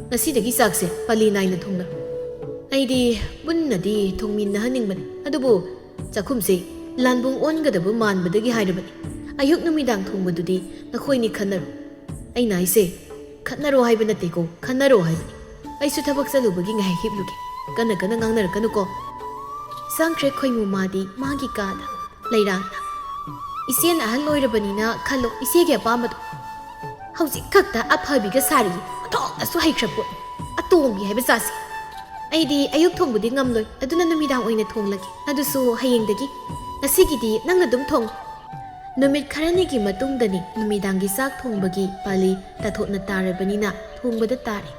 ꯉꯁꯤꯗꯒꯤ ꯆꯥꯛꯁꯦ ꯄꯥꯂꯤ ꯅꯥꯏꯅ ꯊꯣꯡꯅꯔꯣ꯫ ꯑꯩꯗꯤ ꯄꯨꯟꯅꯗꯤ ꯊꯣꯡꯃꯤꯟꯅꯍꯟꯅꯤꯡꯕꯅꯤ, ꯑꯗꯨꯕꯨ ꯆꯥꯛꯈꯨꯝꯁꯦ ꯂꯥꯟꯕꯨꯡ ꯑꯣꯟꯒꯗꯕ ꯃꯥꯟꯕꯗꯒꯤ ꯍꯥꯏꯔꯕꯅꯤ꯫ ꯑꯌꯨꯛ ꯅꯨꯃꯤꯗꯥꯡ ꯊꯣꯡꯕꯗꯨꯗꯤ ꯅꯈꯣꯏꯅꯤ ꯈꯟꯅꯔꯣ꯫" "ꯑꯩꯅ ꯍꯥꯏꯁꯦ ꯈꯠꯅꯔꯣ ꯍꯥꯏꯕ ꯅꯠꯇꯦꯀꯣ, ꯈꯟꯅꯔꯣ ꯍꯥꯏꯕꯅꯤ꯫ ꯑꯩꯁꯨ ꯊꯕꯛ ꯆꯠꯂꯨꯕꯒꯤ ꯉꯥꯏꯍꯥꯛ ꯍꯤꯞꯂꯨꯒꯦ꯫ ꯀꯟꯅ ꯀꯟꯅ ꯉꯥꯡꯅꯔꯛꯀꯅꯨꯀꯣ꯫" ꯆꯪꯈ꯭ꯔꯦ ꯈꯣꯏꯃꯨ ꯃꯥꯗꯤ ꯃꯥꯒꯤ ꯀꯥꯗ꯫ ꯂꯩꯔꯥꯡꯅ, "ꯏꯆꯦꯅ ꯑꯍꯜ ꯑꯣꯏꯔꯕꯅꯤꯅ ꯈꯜꯂꯣ ꯏꯆꯦꯒꯤ ꯑꯄꯥꯝꯕꯗꯣ꯫ ꯍꯧꯖꯤꯛ ꯈꯛꯇ ꯑꯐꯕꯤꯒ ꯁꯥꯔꯤ, ꯑꯣꯟꯊꯣꯛꯅꯁꯨ ꯍꯩꯈ꯭ꯔ ꯄꯣꯠꯅꯤ꯫ ꯑꯇꯣꯝꯕꯤ ꯍꯥꯏꯕ ꯖꯥꯠꯁꯦ꯫ ꯑꯩꯗꯤ ꯑꯌꯨꯛ ꯊꯣꯡꯕꯗꯤ ꯉꯝꯂꯣꯏ, ꯑꯗꯨꯅ ꯅꯨꯃꯤꯗꯥꯡ ꯑꯣꯏꯅ ꯊꯣꯡꯂꯒꯦ꯫ ꯑꯗꯨꯁꯨ ꯍꯌꯦꯡꯗꯒꯤ꯫ ꯉꯁꯤꯒꯤꯗꯤ ꯅꯪꯅ ꯑꯗꯨꯝ ꯊꯣꯡꯉꯨ꯫ ꯅꯨꯃꯤꯠ ꯈꯔꯅꯤꯒꯤ ꯃꯇꯨꯡꯗꯅꯤ ꯅꯨꯃꯤꯗꯥꯡꯒꯤ ꯆꯥꯛ ꯊꯣꯡꯕꯒꯤ ꯄꯥꯂꯤ ꯇꯥꯊꯣꯠꯅ ꯇꯥꯔꯕꯅꯤꯅ ꯊꯣꯡꯕꯗ ꯇꯥꯔꯦ꯫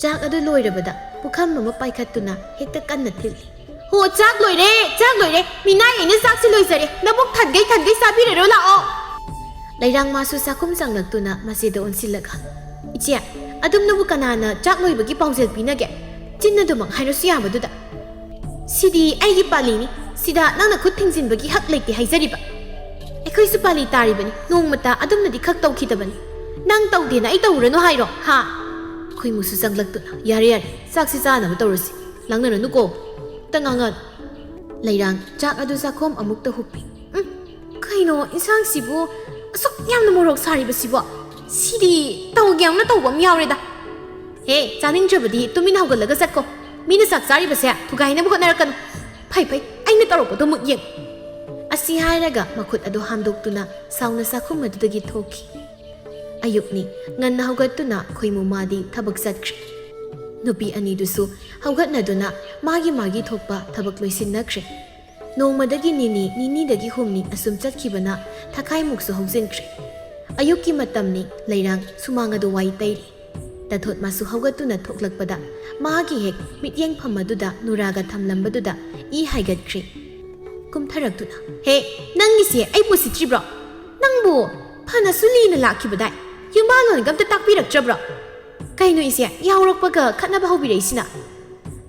ꯆꯥꯛ ꯑꯗꯨ ꯂꯣꯏꯔꯕꯗ ꯄꯨꯈꯝ ꯑꯃ ꯄꯥꯏꯈꯠꯇꯨꯅ ꯍꯦꯛꯇ ꯀꯟꯅ ꯊꯤꯜꯂꯤ꯫ "ꯍꯣ, ꯆꯥꯛ ꯂꯣꯏꯔꯦ, ꯆꯥꯛ ꯂꯣꯏꯔꯦ! ꯃꯤꯅꯥꯏ ꯑꯩꯅ ꯆꯥꯛꯁꯤ ꯂꯣꯏꯖꯔꯦ꯫ ꯅꯕꯨꯛ ꯊꯟꯒꯩ ꯊꯟꯒꯩ ꯆꯥꯕꯤꯔꯔꯣ ꯂꯥꯛꯑꯣ!" ꯂꯩꯔꯥꯡ ꯃꯥꯁꯨ ꯆꯥꯛꯈꯨꯝ ꯆꯪꯂꯛꯇꯨꯅ ꯃꯆꯦꯗ ꯑꯣꯟꯁꯤꯜꯂꯒ, "ꯏꯆꯦ, ꯑꯗꯨꯝꯅꯕꯨ ꯀꯅꯥꯅ ꯆꯥꯛ ꯂꯣꯏꯕꯒꯤ ꯄꯥꯎꯖꯦꯜ ꯄꯤꯅꯒꯦ? ꯆꯤꯟ ꯑꯗꯨꯃꯛ ꯍꯥꯏꯔꯁꯨ ꯌꯥꯕꯗꯨꯗ꯫ ꯁꯤꯗꯤ ꯑꯩꯒꯤ ꯄꯥꯂꯤꯅꯤ, ꯁꯤꯗ ꯅꯪꯅ ꯈꯨꯠ ꯊꯤꯡꯖꯤꯟꯕꯒꯤ ꯍꯛ ꯂꯩꯇꯦ ꯍꯥꯏꯖꯔꯤꯕ꯫ ꯑꯩꯈꯣꯏꯁꯨ ꯄꯥꯂꯤ ꯇꯥꯔꯤꯕꯅꯤ, ꯅꯣꯡꯃꯇ ꯑꯗꯨꯝꯅꯗꯤ ꯈꯛ ꯇꯧꯈꯤꯗꯕꯅꯤ꯫ ꯅꯪ ꯇꯧꯗꯦꯅ ꯑꯩ ꯇꯧꯔꯨꯔꯅꯨ ꯍꯥꯏꯔꯣ, ꯍꯥ?" ꯈꯣꯏꯃꯨꯁꯨ ꯆꯪꯂꯛꯇꯨꯅ, "ꯌꯥꯔꯦ, ꯌꯥꯔꯦ, ꯆꯥꯛꯁꯤ ꯆꯥꯅꯕ ꯇꯧꯔꯁꯤ, ꯂꯥꯡꯅꯔꯅꯨꯀꯣ, ꯑꯝꯇ ꯉꯥꯡꯉꯅꯨ꯫" ꯂꯩꯔꯥꯡ ꯆꯥꯛ ꯑꯗꯨ ꯆꯥꯛꯈꯣꯝ ꯑꯃꯨꯛꯇ ꯍꯨꯞꯄꯤ꯫ "ꯎꯝ, ꯀꯩꯅꯣ ꯏꯟꯁꯥꯡꯁꯤꯕꯨ ꯑꯁꯨꯛ ꯌꯥꯝꯅ ꯃꯣꯔꯣꯛ ꯁꯥꯔꯤꯕꯁꯤꯕꯣ? ꯁꯤꯗꯤ ꯇꯧꯒꯦ ꯌꯥꯎꯅ ꯇꯧꯕ ꯑꯃ ꯌꯥꯎꯔꯦꯗ꯫ ꯍꯦ, ꯆꯥꯅꯤꯡꯗ꯭ꯔꯕꯗꯤ ꯇꯨꯃꯤꯟ ꯍꯧꯒꯠꯂꯒ ꯆꯠꯀꯣ꯫ ꯃꯤꯅ ꯆꯥꯛ ꯆꯥꯔꯤꯕꯁꯦ ꯊꯨꯒꯥꯏꯅꯕ ꯍꯣꯠꯅꯔꯛꯀꯅꯨ꯫ ꯐꯩ, ꯐꯩ, ꯑꯩꯅ ꯇꯧꯔꯛꯄꯗꯣ ꯃꯨꯠ ꯌꯦꯡꯉꯨ꯫" ꯑꯁꯤ ꯍꯥꯏꯔꯒ ꯃꯈꯨꯠ ꯑꯗꯨ ꯍꯥꯝꯗꯣꯛꯇꯨꯅ ꯁꯥꯎꯅ ꯆꯥꯛꯈꯨꯝ ꯑꯗꯨꯗꯒꯤ ꯊꯣꯛꯈꯤ꯫ ꯑꯌꯨꯛꯅꯤ, ꯉꯟꯅ ꯍꯧꯒꯠꯇꯨꯅ ꯈꯣꯏꯃꯨ ꯃꯥꯗꯤ ꯊꯕꯛ ꯆꯠꯈ꯭ꯔꯦ꯫ ꯅꯨꯄꯤ ꯑꯅꯤꯗꯨꯁꯨ ꯍꯧꯒꯠꯅꯗꯨꯅ ꯃꯥꯒꯤ ꯃꯥꯒꯤ ꯊꯣꯛꯄ ꯊꯕꯛ ꯂꯣꯏꯁꯤꯟꯅꯈ꯭ꯔꯦ꯫ ꯅꯣꯡꯃꯗꯒꯤ ꯅꯤꯅꯤ, ꯅꯤꯅꯤꯗꯒꯤ ꯍꯨꯝꯅꯤ ꯑꯁꯨꯝ ꯆꯠꯈꯤꯕꯅ ꯊꯈꯥꯏꯃꯨꯛꯁꯨ ꯍꯧꯖꯤꯟꯈ꯭ꯔꯦ꯫ ꯑꯌꯨꯛꯀꯤ ꯃꯇꯝꯅꯤ, ꯂꯩꯔꯥꯡ ꯁꯨꯃꯥꯡ ꯑꯗꯨ ꯋꯥꯏ ꯇꯩꯔꯤ꯫ ꯇꯥꯊꯣꯠ ꯃꯥꯁꯨ ꯍꯧꯒꯠꯇꯨꯅ ꯊꯣꯛꯂꯛꯄꯗ ꯃꯥꯒꯤ ꯍꯦꯛ ꯃꯤꯠꯌꯦꯡꯐꯝ ꯑꯗꯨꯗ ꯅꯨꯔꯥꯒ ꯊꯝꯂꯝꯕꯗꯨꯗ ꯏ ꯍꯥꯏꯒꯠꯈ꯭ꯔꯦ꯫ ꯀꯨꯝꯊꯔꯛꯇꯨꯅ, "ꯍꯦ, ꯅꯪꯒꯤꯁꯦ ꯑꯩꯕꯨ ꯎꯁꯤꯠꯇ꯭ꯔꯤꯕ꯭ꯔꯣ? ꯅꯪꯕꯨ ꯐꯅꯁꯨ ꯂꯤꯅ ꯂꯥꯛꯈꯤꯕꯗꯥꯏ? ꯌꯨꯝꯕꯥꯜꯂꯣꯟꯒ ꯑꯝꯇ ꯇꯥꯛꯄꯤꯔꯛꯇ꯭ꯔꯕ꯭ꯔꯣ? ꯀꯩꯅꯣ ꯏꯆꯦ, ꯌꯥꯍꯧꯔꯛꯄꯒ ꯈꯠꯅꯕ ꯍꯧꯕꯤꯔꯛꯏꯁꯤꯅ?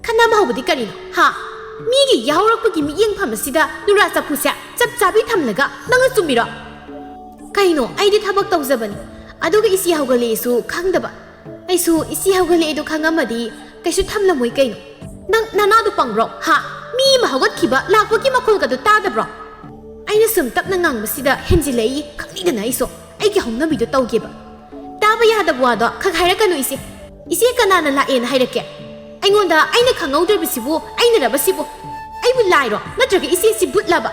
ꯈꯠꯅꯕ ꯍꯧꯕꯗꯤ ꯀꯔꯤꯅꯣ, ꯍꯥ? ꯃꯤꯒꯤ ꯌꯥꯍꯧꯔꯛꯄꯒꯤ ꯃꯤꯠꯌꯦꯡꯐꯝ ꯑꯁꯤꯗ ꯅꯨꯔꯥ ꯆꯐꯨꯁꯦ ꯆꯞ ꯆꯥꯕꯤ ꯊꯝꯂꯒ ꯅꯪꯅ ꯆꯨꯝꯃꯤꯔꯣ? ꯀꯩꯅꯣ, ꯑꯩꯗꯤ ꯊꯕꯛ ꯇꯧꯖꯕꯅꯤ, ꯑꯗꯨꯒ ꯏꯆꯦ ꯍꯧꯒꯠꯂꯛꯑꯦꯁꯨ ꯈꯪꯗꯕ꯫ ꯑꯩꯁꯨ ꯏꯆꯦ ꯍꯧꯒꯠꯂꯛꯑꯦꯗꯣ ꯈꯪꯉꯝꯃꯗꯤ ꯀꯩꯁꯨ ꯊꯝꯂꯝꯃꯣꯏ ꯀꯩꯅꯣ꯫ ꯅꯪ ꯅꯅꯥꯗꯣ ꯄꯪꯕ꯭ꯔꯣ, ꯍꯥ? ꯃꯤ ꯑꯃ ꯍꯧꯒꯠꯈꯤꯕ ꯂꯥꯛꯄꯒꯤ ꯃꯈꯣꯜꯒꯗꯣ ꯇꯥꯗꯕ꯭ꯔꯣ?" ꯑꯩꯅ ꯁꯨꯝ ꯇꯞꯅ ꯉꯥꯡꯕꯁꯤꯗ ꯍꯦꯟꯖꯤꯜꯂꯛꯏ꯫ ꯈꯪꯅꯤꯡꯗꯅ ꯑꯩꯁꯨ ꯑꯩꯒꯤ ꯍꯧꯅꯕꯤꯗꯣ ꯇꯧꯒꯦꯕ꯫ ꯇꯥꯕ ꯌꯥꯗꯕ ꯋꯥꯗꯣ ꯈꯛ ꯍꯥꯏꯔꯛꯀꯅꯨ ꯏꯆꯦ꯫ ꯏꯆꯦ ꯀꯅꯥꯅ ꯂꯥꯛꯑꯦꯅ ꯍꯥꯏꯔꯛꯀꯦ? ꯑꯩꯉꯣꯟꯗ ꯑꯩꯅ ꯈꯪꯍꯧꯗ꯭ꯔꯕꯁꯤꯕꯨ ꯑꯩꯅꯔꯕ ꯁꯤꯕꯨ? ꯑꯩꯕꯨ ꯂꯥꯏꯔꯣ? ꯅꯠꯇ꯭ꯔꯒ ꯏꯆꯦꯁꯤ ꯕꯨꯠꯂꯕ?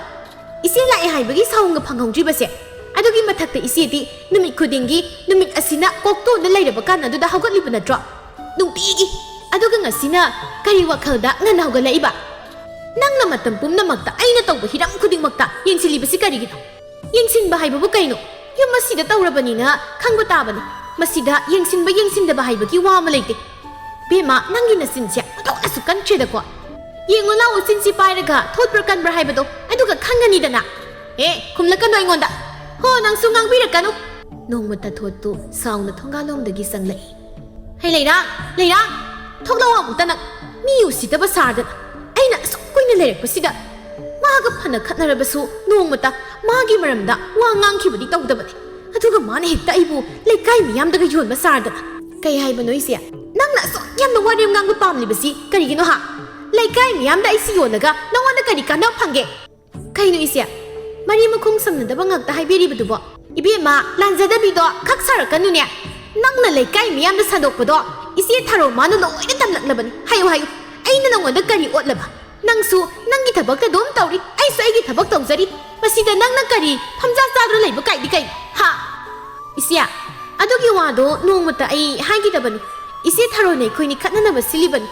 ꯏꯆꯦ ꯂꯥꯛꯑꯦ ꯍꯥꯏꯕꯒꯤ ꯁꯥꯎꯟꯒ ꯐꯪꯍꯧꯗ꯭ꯔꯤꯕꯁꯦ? ꯑꯗꯨꯒꯤ ꯃꯊꯛꯇ ꯏꯆꯦꯗꯤ ꯅꯨꯃꯤꯠ ꯈꯨꯗꯤꯡꯒꯤ ꯅꯨꯃꯤꯠ ꯑꯁꯤꯅ ꯀꯣꯛꯇꯣꯟꯗ ꯂꯩꯔꯕ ꯀꯥꯟ ꯑꯗꯨꯗ ꯍꯧꯒꯠꯂꯤꯕ ꯅꯠꯇ꯭ꯔꯣ? ꯅꯨꯡꯇꯤꯒꯤ꯫ ꯑꯗꯨꯒ ꯉꯁꯤꯅ ꯀꯔꯤ ꯋꯥꯈꯜꯗ ꯉꯟꯅ ꯍꯧꯒꯠꯂꯛꯏꯕ? ꯅꯪꯅ ꯃꯇꯝ ꯄꯨꯝꯅꯃꯛꯇ ꯑꯩꯅ ꯇꯧꯕ ꯍꯤꯔꯝ ꯈꯨꯗꯤꯡꯃꯛꯇ ꯌꯦꯡꯁꯤꯜꯂꯤꯕꯁꯤ ꯀꯔꯤꯒꯤꯅꯣ? ꯌꯦꯡꯁꯤꯟꯕ ꯍꯥꯏꯕꯕꯨ ꯀꯩꯅꯣ? ꯌꯨꯝ ꯑꯁꯤꯗ ꯇꯧꯔꯕꯅꯤꯅ ꯈꯪꯕ ꯇꯥꯕꯅꯤ꯫ ꯃꯁꯤꯗ ꯌꯦꯡꯁꯤꯟꯕ ꯌꯦꯡꯁꯤꯟꯗꯕ ꯍꯥꯏꯕꯒꯤ ꯋꯥ ꯑꯃ ꯂꯩꯇꯦ꯫ ꯕꯦꯝꯃ, ꯅꯪꯒꯤ ꯅꯆꯤꯟꯁꯦ ꯑꯣꯟꯊꯣꯛꯅꯁꯨ ꯀꯟꯈ꯭ꯔꯦꯗꯀꯣ꯫ ꯌꯦꯡꯉꯨ ꯂꯥꯛꯑꯣ, ꯆꯤꯟꯁꯤ ꯄꯥꯏꯔꯒ ꯊꯣꯠꯄ꯭ꯔꯥ ꯀꯟꯕ꯭ꯔꯥ ꯍꯥꯏꯕꯗꯣ, ꯑꯗꯨꯒ ꯈꯪꯒꯅꯤꯗꯅ꯫ ꯑꯦ, ꯈꯨꯝꯂꯛꯀꯅꯨ ꯑꯩꯉꯣꯟꯗ꯫ ꯍꯣ, ꯅꯪꯁꯨ ꯉꯥꯡꯕꯤꯔꯛꯀꯅꯨ꯫ ꯅꯣꯡꯃꯇ ꯊꯣꯠꯇꯨ ꯁꯥꯎꯅ ꯊꯣꯡꯒꯥꯜꯂꯣꯝꯗꯒꯤ ꯆꯪꯂꯛꯏ꯫ "ꯍꯩ ꯂꯩꯔꯥ, ꯂꯩꯔꯥ, ꯊꯣꯛꯂꯛꯑꯣ ꯑꯃꯨꯛꯇ ꯅꯪ꯫ ꯃꯤ ꯎꯁꯤꯠꯇꯕ ꯁꯥꯗꯅ꯫ ꯑꯩꯅ ꯑꯁꯨꯛ ꯀꯨꯏꯅ ꯂꯩꯔꯛꯄꯁꯤꯗ ꯃꯥꯒ ꯐꯅ ꯈꯠꯅꯔꯕꯁꯨ ꯅꯣꯡꯃꯇ ꯃꯥꯒꯤ ꯃꯔꯝꯗ ꯋꯥ ꯉꯥꯡꯈꯤꯕꯗꯤ ꯇꯧꯗꯕꯅꯤ꯫ ꯑꯗꯨꯒ ꯃꯥꯅ ꯍꯦꯛꯇ ꯑꯩꯕꯨ ꯂꯩꯀꯥꯏ ꯃꯤꯌꯥꯝꯗꯒ ꯌꯣꯟꯕ ꯁꯥꯗꯅ꯫ ꯀꯩ ꯍꯥꯏꯕꯅꯣ ꯏꯆꯦ? ꯅꯪꯅ ꯑꯁꯨꯛ ꯌꯥꯝꯅ ꯋꯥꯔꯦꯝ ꯉꯥꯡꯕ ꯄꯥꯝꯂꯤꯕꯁꯤ ꯀꯔꯤꯒꯤꯅꯣ ꯍꯥ? ꯂꯩꯀꯥꯏ ꯃꯤꯌꯥꯝꯗ ꯑꯩꯁꯤ ꯌꯣꯜꯂꯒ ꯅꯉꯣꯟꯗ ꯀꯔꯤ ꯀꯥꯟꯅꯕ ꯐꯪꯒꯦ?" "ꯀꯩꯅꯣ ꯏꯆꯦ? ꯃꯔꯤ ꯃꯈꯣꯡ ꯁꯝꯅꯗꯕ ꯉꯥꯛꯇ ꯍꯥꯏꯕꯤꯔꯤꯕꯗꯨꯕꯣ?" "ꯏꯕꯦꯝꯃ, ꯂꯥꯟꯖꯗꯕꯤꯗꯣ ꯈꯛ ꯁꯥꯔꯛꯀꯅꯨꯅꯦ꯫ ꯅꯪꯅ ꯂꯩꯀꯥꯏ ꯃꯤꯌꯥꯝꯗ ꯁꯟꯗꯣꯛꯄꯗꯣ ꯏꯆꯦ ꯊꯔꯣ ꯃꯥꯅ ꯂꯣꯏꯅ ꯇꯝꯂꯛꯂꯕꯅꯤ꯫ ꯍꯥꯏꯌꯨ, ꯍꯥꯏꯌꯨ, ꯑꯩꯅ ꯅꯉꯣꯟꯗ ꯀꯔꯤ ꯑꯣꯠꯂꯕ? ꯅꯪꯁꯨ ꯅꯪꯒꯤ ꯊꯕꯛꯇ ꯑꯗꯨꯝ ꯇꯧꯔꯤ, ꯑꯩꯁꯨ ꯑꯩꯒꯤ ꯊꯕꯛ ꯇꯧꯖꯔꯤ꯫ ꯃꯁꯤꯗ ꯅꯪꯅ ꯀꯔꯤ ꯐꯝꯖꯥ ꯆꯥꯗꯨꯅ ꯂꯩꯕ ꯀꯥꯏꯗꯤ ꯀꯩꯅꯣ? ꯍꯥ?" "ꯏꯆꯦ, ꯑꯗꯨꯒꯤ ꯋꯥꯗꯣ ꯅꯣꯡꯃꯇ ꯑꯩ ꯍꯥꯏꯈꯤꯗꯕꯅꯤ꯫ ꯏꯆꯦ ꯊꯔꯣꯅ ꯑꯩꯈꯣꯏꯅꯤ ꯈꯠꯅꯅꯕ ꯁꯤꯜꯂꯤꯕꯅꯤ꯫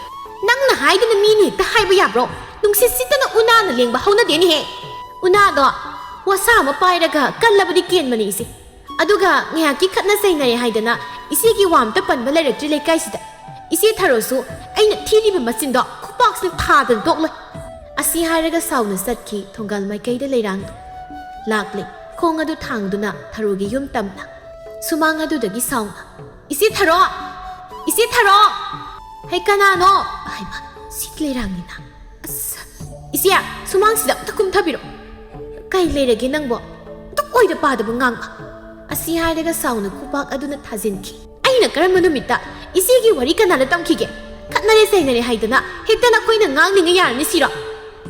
ꯅꯪꯅ ꯍꯥꯏꯗꯅ ꯃꯤꯅ ꯍꯦꯛꯇ ꯍꯥꯏꯕ ꯌꯥꯕ꯭ꯔꯣ? ꯅꯨꯡꯁꯤꯠ ꯁꯤꯠꯇꯅ ꯎꯅꯥꯅ ꯂꯦꯡꯕ ꯍꯧꯅꯗꯦꯅꯦꯍꯦ꯫ ꯎꯅꯥꯗꯣ ꯋꯥꯁꯥ ꯑꯃ ꯄꯥꯏꯔꯒ ꯀꯜꯂꯕꯗꯤ ꯀꯦꯟꯕꯅꯤ ꯏꯆꯦ꯫ ꯑꯗꯨꯒ ꯉꯥꯏꯍꯥꯛꯀꯤ ꯈꯠꯅ ꯆꯩꯅꯔꯦ ꯍꯥꯏꯗꯅ ꯏꯆꯦꯒꯤ ꯋꯥ ꯑꯝꯇ ꯄꯟꯕ ꯂꯩꯔꯛꯇ꯭ꯔꯤ ꯂꯩꯀꯥꯏꯁꯤꯗ꯫ ꯏꯆꯦ ꯊꯔꯣꯁꯨ ꯑꯩꯅ ꯊꯤꯔꯤꯕ ꯃꯆꯤꯟꯗꯣ ꯈꯨꯄꯥꯛꯁꯤꯅ ꯊꯥꯗꯅ ꯇꯣꯛꯂꯣꯏ꯫" ꯑꯁꯤ ꯍꯥꯏꯔꯒ ꯁꯥꯎꯅ ꯆꯠꯈꯤ ꯊꯣꯡꯒꯥꯜ ꯃꯥꯏꯀꯩꯗ ꯂꯩꯔꯥꯡꯗꯣ꯫ ꯂꯥꯛꯂꯦ ꯈꯣꯡ ꯑꯗꯨ ꯊꯥꯡꯗꯨꯅ ꯊꯔꯣꯒꯤ ꯌꯨꯝ ꯇꯝꯅ꯫ ꯁꯨꯃꯥꯡ ꯑꯗꯨꯗꯒꯤ ꯁꯥꯎꯅ, "ꯏꯆꯦ ꯊꯔꯣ! ꯏꯆꯦ ꯊꯔꯣ!" "ꯍꯩ, ꯀꯅꯥꯅꯣ?" "ꯍꯩꯃꯥ, ꯁꯤ ꯂꯩꯔꯥꯡꯅꯤꯅ꯫ ꯑꯁ, ꯏꯆꯦ, ꯁꯨꯃꯥꯡꯁꯤꯗ ꯑꯝꯇ ꯀꯨꯝꯊꯕꯤꯔꯣ꯫ ꯀꯩ ꯂꯩꯔꯒꯦ ꯅꯪꯕꯣ? ꯑꯗꯨꯛ ꯑꯣꯏꯗ ꯄꯥꯗꯕ ꯉꯥꯡꯕ!" ꯑꯁꯤ ꯍꯥꯏꯔꯒ ꯁꯥꯎꯅ ꯈꯨꯄꯥꯛ ꯑꯗꯨꯅ ꯊꯥꯖꯤꯟꯈꯤ꯫ "ꯑꯩꯅ ꯀꯔꯝꯕ ꯅꯨꯃꯤꯠꯇ ꯏꯆꯦꯒꯤ ꯋꯥꯔꯤ ꯀꯅꯥꯗ ꯇꯝꯈꯤꯒꯦ? ꯈꯠꯅꯔꯦ ꯆꯩꯅꯔꯦ ꯍꯥꯏꯗꯅ ꯍꯦꯛꯇ ꯅꯈꯣꯏꯅ ꯉꯥꯡꯅꯤꯡꯉꯦ ꯌꯥꯔꯅꯤ ꯁꯤꯔꯣ?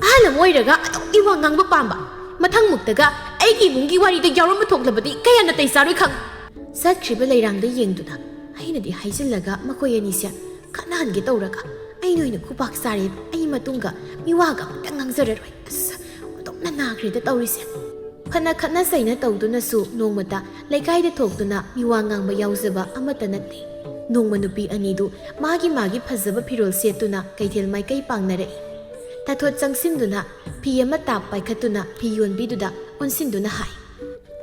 ꯑꯍꯜ ꯑꯃ ꯑꯣꯏꯔꯒ ꯑꯗꯨꯛ ꯏꯋꯥ ꯉꯥꯡꯕ ꯄꯥꯝꯕ꯫ ꯃꯊꯪ ꯃꯨꯛꯇꯒ ꯑꯩꯒꯤ ꯏꯃꯨꯡꯒꯤ ꯋꯥꯔꯤꯗ ꯌꯥꯎꯔꯝꯕ ꯊꯣꯛꯂꯕꯗꯤ ꯀꯌꯥ ꯅꯥꯇꯩ ꯆꯥꯔꯣꯏ ꯈꯪ꯫" ꯆꯠꯈ꯭ꯔꯤꯕ ꯂꯩꯔꯥꯡꯗ ꯌꯦꯡꯗꯨꯅ ꯑꯩꯅꯗꯤ ꯍꯥꯏꯖꯤꯜꯂꯒ ꯃꯈꯣꯏ ꯑꯅꯤꯁꯦ ꯈꯠꯅꯍꯟꯒꯦ ꯇꯧꯔꯒ ꯑꯩꯅ ꯑꯣꯏꯅ ꯈꯨꯄꯥꯛ ꯆꯥꯔꯦ꯫ ꯑꯩ ꯃꯇꯨꯡꯒ ꯃꯤꯋꯥꯒ ꯑꯝꯇ ꯉꯥꯡꯖꯔꯔꯣꯏ꯫ ꯑꯁ, ꯑꯣꯟꯊꯣꯛꯅ ꯅꯥꯈ꯭ꯔꯦꯗ ꯇꯧꯔꯤꯁꯦ꯫ ꯐꯅ ꯈꯠꯅ ꯆꯩꯅ ꯇꯧꯗꯨꯅꯁꯨ ꯅꯣꯡꯃꯇ ꯂꯩꯀꯥꯏꯗ ꯊꯣꯛꯇꯨꯅ ꯃꯤꯋꯥ ꯉꯥꯡꯕ ꯌꯥꯎꯖꯕ ꯑꯃꯠꯇ ꯅꯠꯇꯦ꯫ ꯅꯣꯡꯃ ꯅꯨꯄꯤ ꯑꯅꯤꯗꯨ ꯃꯥꯒꯤ ꯃꯥꯒꯤ ꯐꯖꯕ ꯐꯤꯔꯣꯜ ꯁꯦꯠꯇꯨꯅ ꯀꯩꯊꯦꯜ ꯃꯥꯏꯀꯩ ꯄꯥꯡꯅꯔꯛꯏ꯫ ꯇꯥꯊꯣꯠ ꯆꯪꯁꯤꯟꯗꯨꯅ ꯐꯤ ꯑꯃ ꯇꯥꯞ ꯄꯥꯏꯈꯠꯇꯨꯅ ꯐꯤ ꯌꯣꯟꯕꯤꯗꯨꯗ ꯑꯣꯟꯁꯤꯟꯗꯨꯅ ꯍꯥꯏ,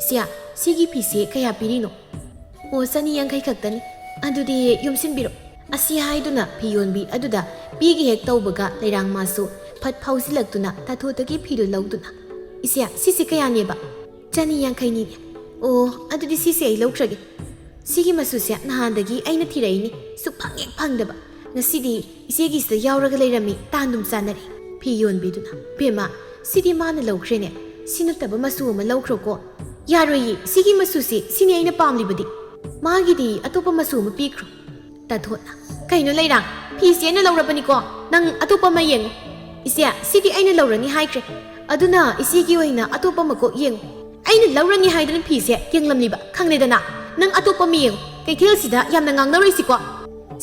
"ꯏꯆꯦ, ꯁꯤꯒꯤ ꯐꯤꯁꯦ ꯀꯌꯥ ꯄꯤꯔꯤꯅꯣ?" "ꯑꯣ, ꯆꯅꯤ ꯌꯥꯡꯈꯩ ꯈꯛꯇꯅꯤ꯫ ꯑꯗꯨꯗꯤ ꯌꯣꯝꯁꯤꯟꯕꯤꯔꯣ," ꯑꯁꯤ ꯍꯥꯏꯗꯨꯅ ꯐꯤ ꯌꯣꯟꯕꯤ ꯑꯗꯨꯗ ꯄꯤꯒꯦ ꯍꯦꯛ ꯇꯧꯕꯒ ꯂꯩꯔꯥꯡ ꯃꯥꯁꯨ ꯐꯠ ꯐꯥꯎꯖꯤꯜꯂꯛꯇꯨꯅ ꯇꯥꯊꯣꯠꯇꯒꯤ ꯐꯤꯗꯨ ꯂꯧꯗꯨꯅ, "ꯏꯆꯦ, ꯁꯤꯁꯦ ꯀꯌꯥꯅꯦꯕ?" "ꯆꯅꯤ ꯌꯥꯡꯈꯩꯅꯤꯅꯦ꯫" "ꯑꯣ, ꯑꯗꯨꯗꯤ ꯁꯤꯁꯦ ꯑꯩ ꯂꯧꯈ꯭ꯔꯒꯦ꯫ ꯁꯤꯒꯤ ꯃꯆꯨꯁꯦ ꯅꯍꯥꯟꯗꯒꯤ ꯑꯩꯅ ꯊꯤꯔꯛꯏꯅꯤ, ꯁꯨꯛꯐꯪ ꯍꯦꯛ ꯐꯪꯗꯕ꯫ ꯉꯁꯤꯗꯤ ꯏꯆꯦꯒꯤꯁꯤꯗ ꯌꯥꯎꯔꯒ ꯂꯩꯔꯝꯃꯤ, ꯇꯥꯟꯗꯨꯝ ꯆꯥꯅꯔꯦ꯫" ꯐꯤ ꯌꯣꯟꯕꯤꯗꯨꯅ, "ꯕꯦꯝꯃ, ꯁꯤꯗꯤ ꯃꯥꯅ ꯂꯧꯈ꯭ꯔꯦꯅꯦ꯫ ꯁꯤ ꯅꯠꯇꯕ ꯃꯆꯨ ꯑꯃ ꯂꯧꯈ꯭ꯔꯣꯀꯣ꯫" "ꯌꯥꯔꯣꯏꯌꯦ, ꯁꯤꯒꯤ ꯃꯆꯨꯁꯦ, ꯁꯤꯅꯤ ꯑꯩꯅ ꯄꯥꯝꯂꯤꯕꯗꯤ꯫ ꯃꯥꯒꯤꯗꯤ ꯑꯇꯣꯞꯄ ꯃꯆꯨ ꯑꯃ ꯄꯤꯈ꯭ꯔꯣ꯫" ꯇꯥꯊꯣꯠꯅ, "ꯀꯩꯅꯣ ꯂꯩꯔꯥꯡ, ꯐꯤꯁꯦ ꯑꯩꯅ ꯂꯧꯔꯕꯅꯤꯀꯣ, ꯅꯪ ꯑꯇꯣꯞꯄ ꯑꯃ ꯌꯦꯡꯉꯨ꯫" "ꯏꯆꯦ, ꯁꯤꯗꯤ ꯑꯩꯅ ꯂꯧꯔꯅꯤ ꯍꯥꯏꯈ꯭ꯔꯦ, ꯑꯗꯨꯅ ꯏꯆꯦꯒꯤ ꯑꯣꯏꯅ ꯑꯇꯣꯞꯄ ꯑꯃ ꯀꯣꯛ ꯌꯦꯡꯉꯨ꯫" "ꯑꯩꯅ ꯂꯧꯔꯅꯤ ꯍꯥꯏꯗꯨꯅ ꯐꯤꯁꯦ ꯌꯦꯡꯂꯝꯂꯤꯕ, ꯈꯪꯂꯦꯗꯅ꯫ ꯅꯪ ꯑꯇꯣꯞꯄ ꯑꯃ ꯌꯦꯡꯉꯨ, ꯀꯩꯊꯦꯜꯁꯤꯗ ꯌꯥꯝꯅ ꯉꯥꯡꯅꯔꯣꯏꯁꯤꯀꯣ꯫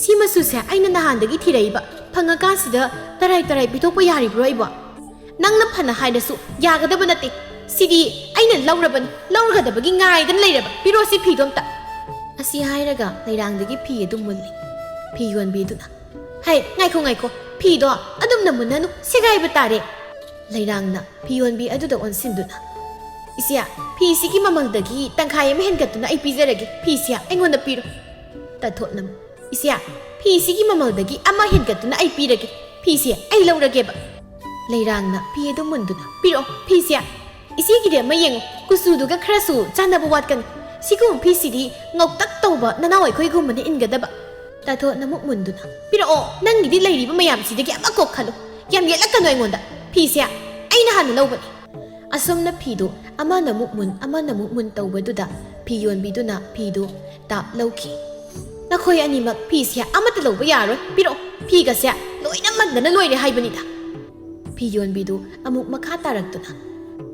ꯁꯤ ꯃꯆꯨꯁꯦ ꯑꯩꯅ ꯅꯍꯥꯟꯗꯒꯤ ꯊꯤꯔꯛꯏꯕ, ꯐꯪꯉꯀꯥꯟꯁꯤꯗ ꯇꯔꯥꯏ ꯇꯔꯥꯏ ꯄꯤꯊꯣꯛꯄ ꯌꯥꯔꯤꯕ꯭ꯔꯣ ꯑꯩꯕꯣ? ꯅꯪꯅ ꯐꯅ ꯍꯥꯏꯔꯁꯨ ꯌꯥꯒꯗꯕ ꯅꯠꯇꯦ꯫ ꯁꯤꯗꯤ ꯑꯩꯅ ꯂꯧꯔꯕꯅꯤ, ꯂꯧꯔꯒꯗꯕꯒꯤ ꯉꯥꯏꯗꯅ ꯂꯩꯔꯕ꯫ ꯄꯤꯔꯣ ꯁꯤ ꯐꯤꯗꯣ ꯑꯝꯇ꯫" ꯑꯁꯤ ꯍꯥꯏꯔꯒ ꯂꯩꯔꯥꯡꯗꯒꯤ ꯐꯤ ꯑꯗꯨ ꯃꯨꯜꯂꯤ꯫ ꯐꯤ ꯌꯣꯟꯕꯤꯗꯨꯅ, "ꯍꯩ, ꯉꯥꯏꯈꯣ, ꯉꯥꯏꯈꯣ, ꯐꯤꯗꯣ ꯑꯗꯨꯝꯅ ꯃꯨꯟꯅꯅꯨ, ꯁꯦꯒꯥꯏꯕ ꯇꯥꯔꯦ꯫" ꯂꯩꯔꯥꯡꯅ ꯐꯤ ꯌꯣꯟꯕꯤ ꯑꯗꯨꯗ ꯑꯣꯟꯁꯤꯟꯗꯨꯅ, "ꯏꯆꯦ, ꯐꯤꯁꯤꯒꯤ ꯃꯃꯜꯗꯒꯤ ꯇꯪꯈꯥꯏ ꯑꯃ ꯍꯦꯟꯒꯠꯇꯨꯅ ꯑꯩ ꯄꯤꯖꯔꯒꯦ, ꯐꯤꯁꯦ ꯑꯩꯉꯣꯟꯗ ꯄꯤꯔꯣ꯫" ꯇꯥꯊꯣꯠꯅ, "ꯏꯆꯦ, ꯐꯤꯁꯤꯒꯤ ꯃꯃꯜꯗꯒꯤ ꯑꯃ ꯍꯦꯟꯒꯠꯇꯨꯅ ꯑꯩ ꯄꯤꯔꯒꯦ, ꯐꯤꯁꯦ ꯑꯩ ꯂꯧꯔꯒꯦꯕ꯫" ꯂꯩꯔꯥꯡꯅ ꯐꯤ ꯑꯗꯨ ꯃꯨꯟꯗꯨꯅ, "ꯄꯤꯔꯛꯑꯣ ꯐꯤꯁꯦ, ꯏꯆꯦꯒꯤꯗꯤ ꯑꯃ ꯌꯦꯡꯉꯨ, ꯀꯨꯆꯨꯗꯨꯒ ꯈꯔꯁꯨ ꯆꯥꯟꯅꯕ ꯋꯥꯠꯀꯅꯤ꯫ ꯁꯤꯒꯨꯝꯕ ꯐꯤꯁꯤꯗꯤ ꯉꯧꯇꯛ ꯇꯧꯕ ꯅꯅꯥꯎ ꯑꯩꯈꯣꯏꯒꯨꯝꯕꯅ ꯏꯟꯒꯗꯕ꯫" ꯇꯥꯊꯣꯠꯅ ꯃꯨꯛ ꯃꯨꯟꯗꯨꯅ, "ꯄꯤꯔꯛꯑꯣ, ꯅꯪꯒꯤꯗꯤ ꯂꯩꯔꯤꯕ ꯃꯌꯥꯝꯁꯤꯗꯒꯤ ꯑꯃ ꯀꯣꯛ ꯈꯜꯂꯨ, ꯌꯥꯝ ꯌꯦꯠꯂꯛꯀꯅꯨ ꯑꯩꯉꯣꯟꯗ꯫ ꯐꯤꯁꯦ ꯑꯩꯅ ꯍꯥꯟꯅ ꯂꯧꯕꯅꯤ꯫" ꯑꯁꯨꯝꯅ ꯐꯤꯗꯨ ꯑꯃꯅ ꯃꯨꯛ ꯃꯨꯟ, ꯑꯃꯅ ꯃꯨꯛ ꯃꯨꯟ ꯇꯧꯕꯗꯨꯗ ꯐꯤ ꯌꯣꯟꯕꯤꯗꯨꯅ ꯐꯤꯗꯨ ꯇꯥꯞ ꯂꯧꯈꯤ꯫ "ꯅꯈꯣꯏ ꯑꯅꯤꯃꯛ ꯐꯤꯁꯦ ꯑꯃꯠꯇ ꯂꯧꯕ ꯌꯥꯔꯣꯏ, ꯄꯤꯔꯛꯑꯣ, ꯐꯤꯒꯁꯦ ꯂꯣꯏꯅ ꯃꯟꯗꯅ ꯂꯣꯏꯔꯦ ꯍꯥꯏꯕꯅꯤꯗ꯫" ꯐꯤ ꯌꯣꯟꯕꯤꯗꯨ ꯑꯃꯨꯛ ꯃꯈꯥ ꯇꯥꯔꯛꯇꯨꯅ,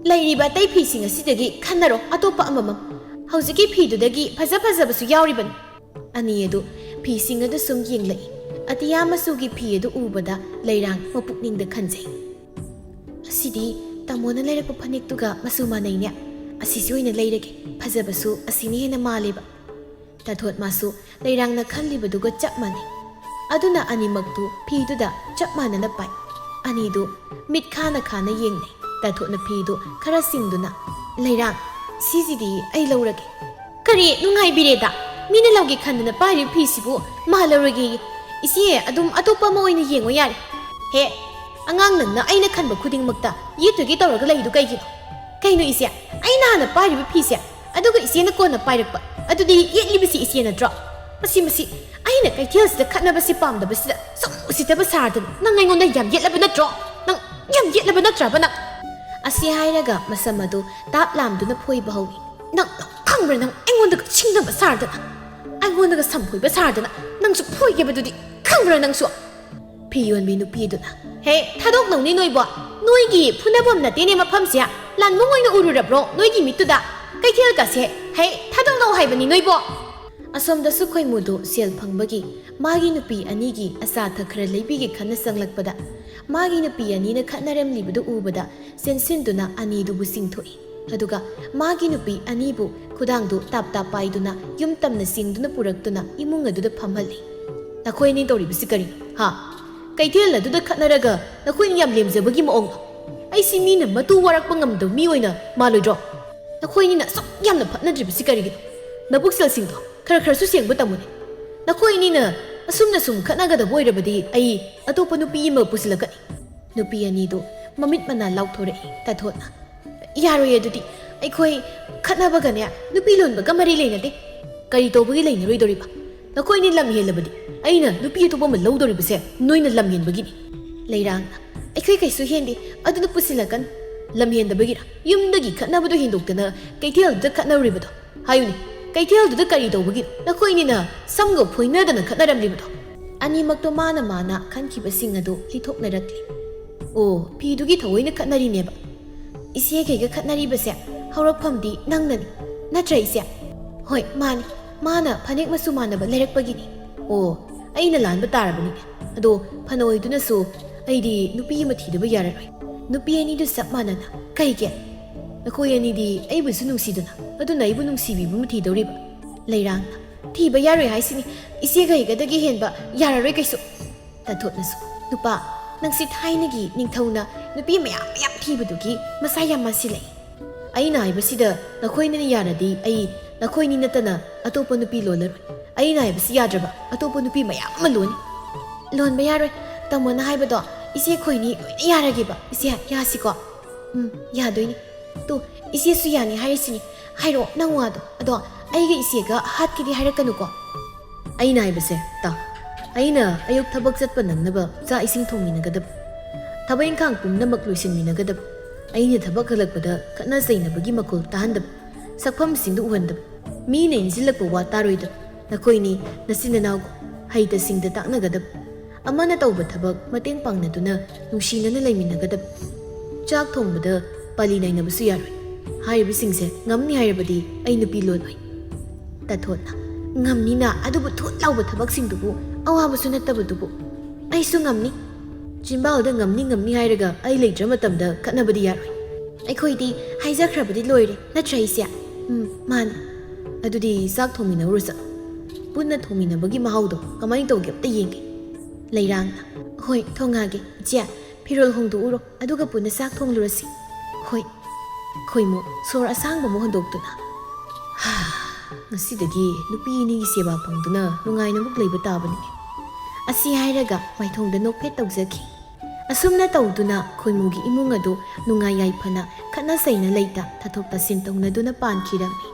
"ꯂꯩꯔꯤꯕ ꯑꯇꯩ ꯐꯤꯁꯤꯡ ꯑꯁꯤꯗꯒꯤ ꯈꯟꯅꯔꯣ, ꯑꯇꯣꯞꯄ ꯑꯃꯃꯝ꯫ ꯍꯧꯖꯤꯛꯀꯤ ꯐꯤꯗꯨꯗꯒꯤ ꯐꯖ ꯐꯖꯕꯁꯨ ꯌꯥꯎꯔꯤꯕꯅꯤ꯫" ꯑꯅꯤ ꯑꯗꯨ ꯐꯤꯁꯤꯡ ꯑꯗꯨ ꯁꯨꯝ ꯌꯦꯡꯂꯛꯏ꯫ ꯑꯇꯤꯌꯥ ꯃꯆꯨꯒꯤ ꯐꯤ ꯑꯗꯨ ꯎꯕꯗ ꯂꯩꯔꯥꯡ ꯃꯄꯨꯛꯅꯤꯡꯗ ꯈꯟꯖꯩ, "ꯑꯁꯤꯗꯤ ꯇꯥꯃꯣꯅ ꯂꯩꯔꯛꯄ ꯐꯅꯦꯛꯇꯨꯒ ꯃꯆꯨ ꯃꯥꯟꯅꯩꯅꯦ꯫ ꯑꯁꯤꯁꯤ ꯑꯣꯏꯅ ꯂꯩꯔꯒꯦ, ꯐꯖꯕꯁꯨ ꯑꯁꯤꯅ ꯍꯦꯟꯅ ꯃꯥꯜꯂꯦꯕ꯫" ꯇꯥꯊꯣꯠ ꯃꯥꯁꯨ ꯂꯩꯔꯥꯡꯅ ꯈꯜꯂꯤꯕꯗꯨꯒ ꯆꯞ ꯃꯥꯟꯅꯩ꯫ ꯑꯗꯨꯅ ꯑꯅꯤꯃꯛꯇꯨ ꯐꯤꯗꯨꯗ ꯆꯞ ꯃꯥꯟꯅꯅ ꯄꯥꯏ꯫ ꯑꯅꯤꯗꯨ ꯃꯤꯠ ꯈꯥꯅ ꯈꯥꯅ ꯌꯦꯡꯅꯩ꯫ ꯇꯥꯊꯣꯠꯅ ꯐꯤꯗꯨ ꯈꯔ ꯆꯤꯡꯗꯨꯅ, "ꯂꯩꯔꯥꯡ, ꯁꯤꯁꯤꯗꯤ ꯑꯩ ꯂꯧꯔꯒꯦ꯫" "ꯀꯔꯤ ꯅꯨꯡꯉꯥꯏꯕꯤꯔꯦꯗ? ꯃꯤꯅ ꯂꯧꯒꯦ ꯈꯟꯗꯅ ꯄꯥꯏꯔꯤꯕ ꯐꯤꯁꯤꯕꯨ ꯃꯥ ꯂꯧꯔꯒꯦꯌꯦ꯫ ꯏꯆꯦ, ꯑꯗꯨꯝ ꯑꯇꯣꯞꯄ ꯑꯃ ꯑꯣꯏꯅ ꯌꯦꯡꯉꯣ ꯌꯥꯔꯦ꯫" "ꯍꯦ, ꯑꯉꯥꯡ ꯅꯪꯅ ꯑꯩꯅ ꯈꯟꯕ ꯈꯨꯗꯤꯡꯃꯛꯇ ꯌꯦꯠꯇꯣꯏꯒꯦ ꯇꯧꯔꯒ ꯂꯩꯗꯨ ꯀꯩꯒꯤꯅꯣ? ꯀꯩꯅꯣ ꯏꯆꯦ, ꯑꯩꯅ ꯍꯥꯟꯅ ꯄꯥꯏꯔꯤꯕ ꯐꯤꯁꯦ, ꯑꯗꯨꯒ ꯏꯆꯦꯅ ꯀꯣꯟꯅ ꯄꯥꯏꯔꯛꯄ, ꯑꯗꯨꯗꯤ ꯌꯦꯠꯂꯤꯕꯁꯤ ꯏꯆꯦ ꯅꯠꯇ꯭ꯔꯣ? ꯃꯁꯤ, ꯃꯁꯤ, ꯑꯩꯅ ꯀꯩꯊꯦꯜꯁꯤꯗ ꯈꯠꯅꯕꯁꯤ ꯄꯥꯝꯗꯕꯁꯤꯗ ꯁꯨꯝ ꯎꯁꯤꯠꯇꯕ ꯁꯥꯔꯗꯅ ꯅꯪ ꯑꯩꯉꯣꯟꯗ ꯌꯥꯝ ꯌꯦꯠꯂꯕ ꯅꯠꯇ꯭ꯔꯣ? ꯅꯪ ꯌꯥꯝ ꯌꯦꯠꯂꯕ ꯅꯠꯇ꯭ꯔꯕ ꯅꯪ?" ꯑꯁꯤ ꯍꯥꯏꯔꯒ ꯃꯁꯝ ꯑꯗꯨ ꯇꯥꯞ ꯂꯥꯝꯗꯨꯅ ꯐꯣꯏꯕ ꯍꯧꯏ꯫ "ꯅꯪ, ꯅꯪ ꯈꯪꯕ꯭ꯔꯥ, ꯅꯪ ꯑꯩꯉꯣꯟꯗꯒ ꯁꯤꯡꯅꯕ ꯁꯥꯔꯗꯅ, ꯑꯩꯉꯣꯟꯗꯒ ꯁꯝ ꯐꯣꯏꯕ ꯁꯥꯔꯗꯅ ꯅꯪꯁꯨ ꯐꯣꯏꯒꯦꯕꯗꯨꯗꯤ ꯈꯪꯕ꯭ꯔꯥ ꯅꯪꯁꯨ?" ꯐꯤ ꯌꯣꯟꯕꯤ ꯅꯨꯄꯤꯗꯨꯅ, "ꯍꯦ, ꯊꯥꯗꯣꯛꯅꯧꯅꯦ ꯅꯣꯏꯕꯣ꯫ ꯅꯣꯏꯒꯤ ꯐꯨꯅꯐꯝ ꯅꯠꯇꯦꯅꯦ ꯃꯐꯝꯁꯦ꯫ ꯂꯥꯟꯕꯨꯡ ꯑꯣꯏꯅ ꯎꯔꯨꯔꯕ꯭ꯔꯣ ꯅꯣꯏꯒꯤ ꯃꯤꯠꯇꯨꯗ? ꯀꯩꯊꯦꯜꯒꯁꯦ, ꯍꯦ, ꯊꯥꯗꯣꯛꯅꯧ ꯍꯥꯏꯕꯅꯤ ꯅꯣꯏꯕꯣ!" ꯑꯁꯣꯝꯗꯁꯨ ꯈꯣꯏꯃꯨꯗꯨ ꯁꯦꯜ ꯐꯪꯕꯒꯤ ꯃꯥꯒꯤ ꯅꯨꯄꯤ ꯑꯅꯤꯒꯤ ꯑꯆꯥ ꯑꯊꯛ ꯈꯔ ꯂꯩꯕꯤꯒꯦ ꯈꯟꯅ ꯆꯪꯂꯛꯄꯗ, ꯃꯥꯒꯤ ꯅꯨꯄꯤ ꯑꯅꯤꯅ ꯈꯠꯅꯔꯝꯂꯤꯕꯗꯨ ꯎꯕꯗ ꯆꯦꯟꯁꯤꯟꯗꯨꯅ ꯑꯅꯤꯗꯨꯕꯨ ꯆꯤꯡꯊꯣꯛꯏ꯫ ꯑꯗꯨꯒ ꯃꯥꯒꯤ ꯅꯨꯄꯤ ꯑꯅꯤꯕꯨ ꯈꯨꯗꯥꯡꯗꯨ ꯇꯥꯞ ꯇꯥꯞ ꯄꯥꯏꯗꯨꯅ ꯌꯨꯝ ꯇꯝꯅ ꯆꯤꯡꯗꯨꯅ ꯄꯨꯔꯛꯇꯨꯅ ꯏꯃꯨꯡ ꯑꯗꯨꯗ ꯐꯝꯍꯜꯂꯤ꯫ "ꯅꯈꯣꯏ ꯑꯅꯤ ꯇꯧꯔꯤꯕꯁꯤ ꯀꯔꯤꯅꯣ? ꯍꯥ? ꯀꯩꯊꯦꯜ ꯑꯗꯨꯗ ꯈꯠꯅꯔꯒ ꯅꯈꯣꯏꯅ ꯌꯥꯝ ꯂꯦꯝꯖꯕꯒꯤ ꯃꯑꯣꯡꯗꯣ? ꯑꯩꯁꯤ ꯃꯤꯅ ꯃꯇꯨ ꯋꯥꯔꯛꯄ ꯉꯝꯗꯕ ꯃꯤ ꯑꯣꯏꯅ ꯃꯥꯜꯂꯣꯏꯗ꯭ꯔꯣ? ꯅꯈꯣꯏ ꯑꯅꯤꯅ ꯑꯁꯨꯛ ꯌꯥꯝꯅ ꯐꯠꯅꯗ꯭ꯔꯤꯕꯁꯤ ꯀꯔꯤꯒꯤꯅꯣ? ꯅꯕꯨꯛꯆꯦꯜꯁꯤꯡꯗꯣ ꯈꯔ ꯈꯔꯁꯨ ꯁꯦꯡꯕ ꯇꯝꯃꯨꯅꯦ꯫ ꯅꯈꯣꯏ ꯑꯅꯤꯅ ꯑꯁꯨꯝꯅ ꯁꯨꯝ ꯈꯠꯅꯒꯗꯕ ꯑꯣꯏꯔꯕꯗꯤ ꯑꯩ ꯑꯇꯣꯞꯄ ꯅꯨꯄꯤ ꯑꯃ ꯄꯨꯁꯤꯜꯂꯛꯀꯅꯤ꯫" ꯅꯨꯄꯤ ꯑꯅꯤꯗꯨ ꯃꯃꯤꯠ ꯃꯅꯥ ꯂꯥꯎꯊꯣꯔꯛꯏ꯫ ꯇꯥꯊꯣꯠꯅ, "ꯌꯥꯔꯣꯏ, ꯑꯗꯨꯗꯤ ꯑꯩꯈꯣꯏ ꯈꯠꯅꯕꯒꯅꯦ ꯅꯨꯄꯤ ꯂꯣꯟꯕꯒ ꯃꯔꯤ ꯂꯩꯅꯗꯦ꯫" "ꯀꯔꯤ ꯇꯧꯕꯒꯤ ꯂꯩꯅꯔꯣꯏꯗꯧꯔꯤꯕ? ꯅꯈꯣꯏꯅꯤ ꯂꯝ ꯍꯦꯜꯂꯕꯗꯤ ꯑꯩꯅ ꯅꯨꯄꯤ ꯑꯇꯣꯞꯄ ꯑꯃ ꯂꯧꯗꯧꯔꯤꯕꯁꯦ ꯅꯣꯏꯅ ꯂꯝ ꯍꯦꯟꯕꯒꯤꯅꯤ꯫" ꯂꯩꯔꯥꯡꯅ, "ꯑꯩꯈꯣꯏ ꯀꯩꯁꯨ ꯍꯦꯟꯗꯦ, ꯑꯗꯨꯅ ꯄꯨꯁꯤꯜꯂꯛꯀꯅꯨ꯫" "ꯂꯝ ꯍꯦꯟꯗꯕꯒꯤꯔ ꯌꯨꯝꯗꯒꯤ ꯈꯠꯅꯕꯗꯣ ꯍꯦꯟꯗꯣꯛꯇꯅ ꯀꯩꯊꯦꯜꯗꯨꯗ ꯈꯠꯅꯔꯨꯔꯤꯕꯗꯣ? ꯍꯥꯏꯌꯨꯅꯦ, ꯀꯩꯊꯦꯜꯗꯨꯗ ꯀꯔꯤ ꯇꯧꯕꯒꯤꯅꯣ ꯅꯈꯣꯏꯅꯤꯅ ꯁꯝꯒ ꯐꯣꯏꯅꯗꯅ ꯈꯠꯅꯔꯝꯂꯤꯕꯗꯣ?" ꯑꯅꯤꯃꯛꯇꯣ ꯃꯥꯅ ꯃꯥꯅ ꯈꯟꯈꯤꯕꯁꯤꯡ ꯑꯗꯨ ꯂꯤꯊꯣꯛꯅꯔꯛꯂꯤ꯫ "ꯑꯣ, ꯐꯤꯗꯨꯒꯤ ꯊꯑꯣꯏꯅ ꯈꯠꯅꯔꯤꯅꯦꯕ꯫ ꯏꯆꯦ ꯀꯩꯒ ꯈꯠꯅꯔꯤꯕꯁꯦ ꯍꯧꯔꯛꯐꯝꯗꯤ ꯅꯪꯅꯅꯤ, ꯅꯠꯇ꯭ꯔ ꯏꯆꯦ?" "ꯍꯣꯏ, ꯃꯥꯅꯤ꯫ ꯃꯥꯅ ꯐꯅꯦꯛ ꯃꯆꯨ ꯃꯥꯟꯅꯕ ꯂꯩꯔꯛꯄꯒꯤꯅꯤ꯫" "ꯑꯣ, ꯑꯩꯅ ꯂꯥꯟꯕ ꯇꯥꯔꯕꯅꯤꯅꯦ꯫ ꯑꯗꯣ ꯐꯅ ꯑꯣꯏꯗꯨꯅꯁꯨ ꯑꯩꯗꯤ ꯅꯨꯄꯤ ꯑꯃ ꯊꯤꯗꯕ ꯌꯥꯔꯔꯣꯏ꯫" ꯅꯨꯄꯤ ꯑꯅꯤꯗꯨ ꯆꯞ ꯃꯥꯟꯅꯅ, "ꯀꯩꯒꯤ? ꯅꯈꯣꯏ ꯑꯅꯤꯗꯤ ꯑꯩꯕꯨꯁꯨ ꯅꯨꯡꯁꯤꯗꯅ, ꯑꯗꯨꯅ ꯑꯩꯕꯨ ꯅꯨꯡꯁꯤꯕꯤꯕ ꯑꯃ ꯊꯤꯗꯧꯔꯤꯕ?" ꯂꯩꯔꯥꯡꯅ, ꯊꯤꯕ ꯌꯥꯔꯣꯏ ꯍꯥꯏꯁꯤꯅꯤ꯫ ꯏꯆꯦꯒ ꯑꯩꯒꯗꯒꯤ ꯍꯦꯟꯕ ꯌꯥꯔꯔꯣꯏ ꯀꯩꯁꯨ꯫ ꯇꯥꯊꯣꯠꯅꯁꯨ, "ꯅꯨꯄꯥ, ꯅꯪꯁꯤ ꯊꯥꯏꯅꯒꯤ ꯅꯤꯡꯊꯧꯅ ꯅꯨꯄꯤ ꯃꯌꯥꯝ ꯃꯌꯥꯝ ꯊꯤꯕꯗꯨꯒꯤ ꯃꯁꯥ ꯌꯥꯝ ꯃꯥꯟꯁꯤꯜꯂꯛꯏ꯫ ꯑꯩꯅ ꯍꯥꯏꯕꯁꯤꯗ ꯅꯈꯣꯏꯅ ꯌꯥꯔꯗꯤ ꯑꯩ ꯅꯈꯣꯏꯅꯤ ꯅꯠꯇꯅ ꯑꯇꯣꯞꯄ ꯅꯨꯄꯤ ꯂꯣꯜꯂꯔꯣꯏ꯫ ꯑꯩꯅ ꯍꯥꯏꯕꯁꯤ ꯌꯥꯗ꯭ꯔꯕ ꯑꯇꯣꯞꯄ ꯅꯨꯄꯤ ꯃꯌꯥꯝ ꯑꯃ ꯂꯣꯟꯅꯤ꯫" "ꯂꯣꯟꯕ ꯌꯥꯔꯣꯏ꯫ ꯇꯥꯃꯣꯅ ꯍꯥꯏꯕꯗꯣ ꯏꯆꯦ ꯑꯩꯈꯣꯏꯅꯤ ꯂꯣꯏꯅ ꯌꯥꯔꯒꯦꯕ꯫ ꯏꯆꯦ, ꯌꯥꯁꯤꯀꯣ?" "ꯎꯝ, ꯌꯥꯗꯣꯏꯅꯤ꯫ ꯇꯣ, ꯏꯆꯦꯁꯨ ꯌꯥꯅꯤ ꯍꯥꯏꯔꯤꯁꯤꯅꯤ꯫ ꯍꯥꯏꯔꯛꯑꯣ ꯅꯪ ꯋꯥꯗꯣ꯫ ꯑꯗꯣ ꯑꯩꯒ ꯏꯆꯦꯒ ꯍꯥꯠꯀꯦꯗꯤ ꯍꯥꯏꯔꯛꯀꯅꯨꯀꯣ꯫" "ꯑꯩꯅ ꯍꯥꯏꯕꯁꯦ ꯇꯥꯎ꯫ ꯑꯩꯅ ꯑꯌꯨꯛ ꯊꯕꯛ ꯆꯠꯄ ꯅꯪꯅꯕ ꯆꯥꯛ ꯏꯁꯤꯡ ꯊꯣꯡꯃꯤꯟꯅꯒꯗꯕ, ꯊꯕꯛ ꯏꯪꯈꯥꯡ ꯄꯨꯝꯅꯃꯛ ꯂꯣꯏꯁꯤꯟꯃꯤꯟꯅꯒꯗꯕ, ꯑꯩꯅ ꯊꯕꯛ ꯍꯜꯂꯛꯄꯗ ꯈꯠꯅ ꯆꯩꯅꯕꯒꯤ ꯃꯈꯣꯜ ꯇꯥꯍꯟꯗꯕ, ꯁꯛꯐꯝꯁꯤꯡꯗꯨ ꯎꯍꯟꯗꯕ, ꯃꯤꯅ ꯏꯟꯁꯤꯜꯂꯛꯄ ꯋꯥ ꯇꯥꯔꯣꯏꯗꯕ, ꯅꯈꯣꯏꯅꯤ ꯅꯆꯤꯟ ꯅꯅꯥꯎ ꯍꯩꯇ ꯁꯤꯡꯗ ꯇꯥꯛꯅꯒꯗꯕ, ꯑꯃꯅ ꯇꯧꯕ ꯊꯕꯛ ꯃꯇꯦꯡ ꯄꯥꯡꯅꯗꯨꯅ ꯅꯨꯡꯁꯤꯅꯅ ꯂꯩꯃꯤꯟꯅꯒꯗꯕ, ꯆꯥꯛ ꯊꯣꯡꯕꯗ ꯄꯥꯂꯤ ꯅꯥꯏꯅꯕꯁꯨ ꯌꯥꯔꯣꯏ꯫ ꯍꯥꯏꯔꯤꯕꯁꯤꯡꯁꯦ ꯉꯝꯅꯤ ꯍꯥꯏꯔꯕꯗꯤ ꯑꯩ ꯅꯨꯄꯤ ꯂꯣꯜꯂꯣꯏ꯫" ꯇꯥꯊꯣꯠꯅ, "ꯉꯝꯅꯤꯅ, ꯑꯗꯨꯕꯨ ꯊꯨꯠ ꯂꯥꯎꯕ ꯊꯕꯛꯁꯤꯡꯗꯨꯕꯨ, ꯑꯋꯥꯕꯁꯨ ꯅꯠꯇꯕꯗꯨꯕꯨ꯫ ꯑꯩꯁꯨ ꯉꯝꯅꯤ꯫" ꯆꯤꯝꯕꯥꯜꯗ "ꯉꯝꯅꯤ, ꯉꯝꯅꯤ" ꯍꯥꯏꯔꯒ ꯑꯩ ꯂꯩꯇ꯭ꯔ ꯃꯇꯝꯗ ꯈꯠꯅꯕꯗꯤ ꯌꯥꯔꯣꯏ꯫ "ꯑꯩꯈꯣꯏꯗꯤ ꯍꯥꯏꯖꯈ꯭ꯔꯕꯗꯤ ꯂꯣꯏꯔꯦ, ꯅꯠꯇ꯭ꯔ ꯏꯆꯦ?" "ꯎꯝ, ꯃꯥꯅꯤ꯫" "ꯑꯗꯨꯗꯤ ꯆꯥꯛ ꯊꯣꯡꯃꯤꯟꯅꯧꯔꯣ ꯆꯠꯂꯣ꯫ ꯄꯨꯟꯅ ꯊꯣꯡꯃꯤꯟꯅꯕꯒꯤ ꯃꯍꯥꯎꯗꯣ ꯀꯃꯥꯏꯅ ꯇꯧꯒꯦ ꯑꯝꯇ ꯌꯦꯡꯒꯦ꯫" ꯂꯩꯔꯥꯡꯅ, "ꯍꯣꯏ, ꯊꯣꯡꯉꯒꯦ꯫ ꯏꯆꯦ, ꯐꯤꯔꯣꯜ ꯍꯣꯡꯗꯣꯛꯎꯔꯣ, ꯑꯗꯨꯒ ꯄꯨꯟꯅ ꯆꯥꯛ ꯊꯣꯡꯂꯨꯔꯁꯤ꯫" "ꯍꯣꯏ꯫" ꯈꯣꯏꯃꯨ ꯁꯣꯔ ꯑꯁꯥꯡꯕ ꯑꯃ ꯍꯣꯟꯗꯣꯛꯇꯨꯅ, "ꯍꯥ, ꯉꯁꯤꯗꯒꯤ ꯅꯨꯄꯤ ꯑꯅꯤꯒꯤ ꯁꯦꯕꯥ ꯐꯪꯗꯨꯅ ꯅꯨꯡꯉꯥꯏꯅ ꯑꯃꯨꯛ ꯂꯩꯕ ꯇꯥꯕꯅꯤ꯫" ꯑꯁꯤ ꯍꯥꯏꯔꯒ ꯃꯥꯏꯊꯣꯡꯗ ꯅꯣꯛꯐꯦꯠ ꯇꯧꯖꯈꯤ꯫ ꯑꯁꯨꯝꯅ ꯇꯧꯗꯨꯅ ꯈꯣꯏꯃꯨꯒꯤ ꯏꯃꯨꯡ ꯑꯗꯨ ꯅꯨꯡꯉꯥꯏ ꯌꯥꯏꯐꯅ ꯈꯠꯅ ꯆꯩꯅ ꯂꯩꯇ ꯇꯥꯊꯣꯛ ꯇꯥꯁꯤꯟ ꯇꯧꯅꯗꯨꯅ ꯄꯥꯟꯈꯤꯔꯝꯃꯤ꯫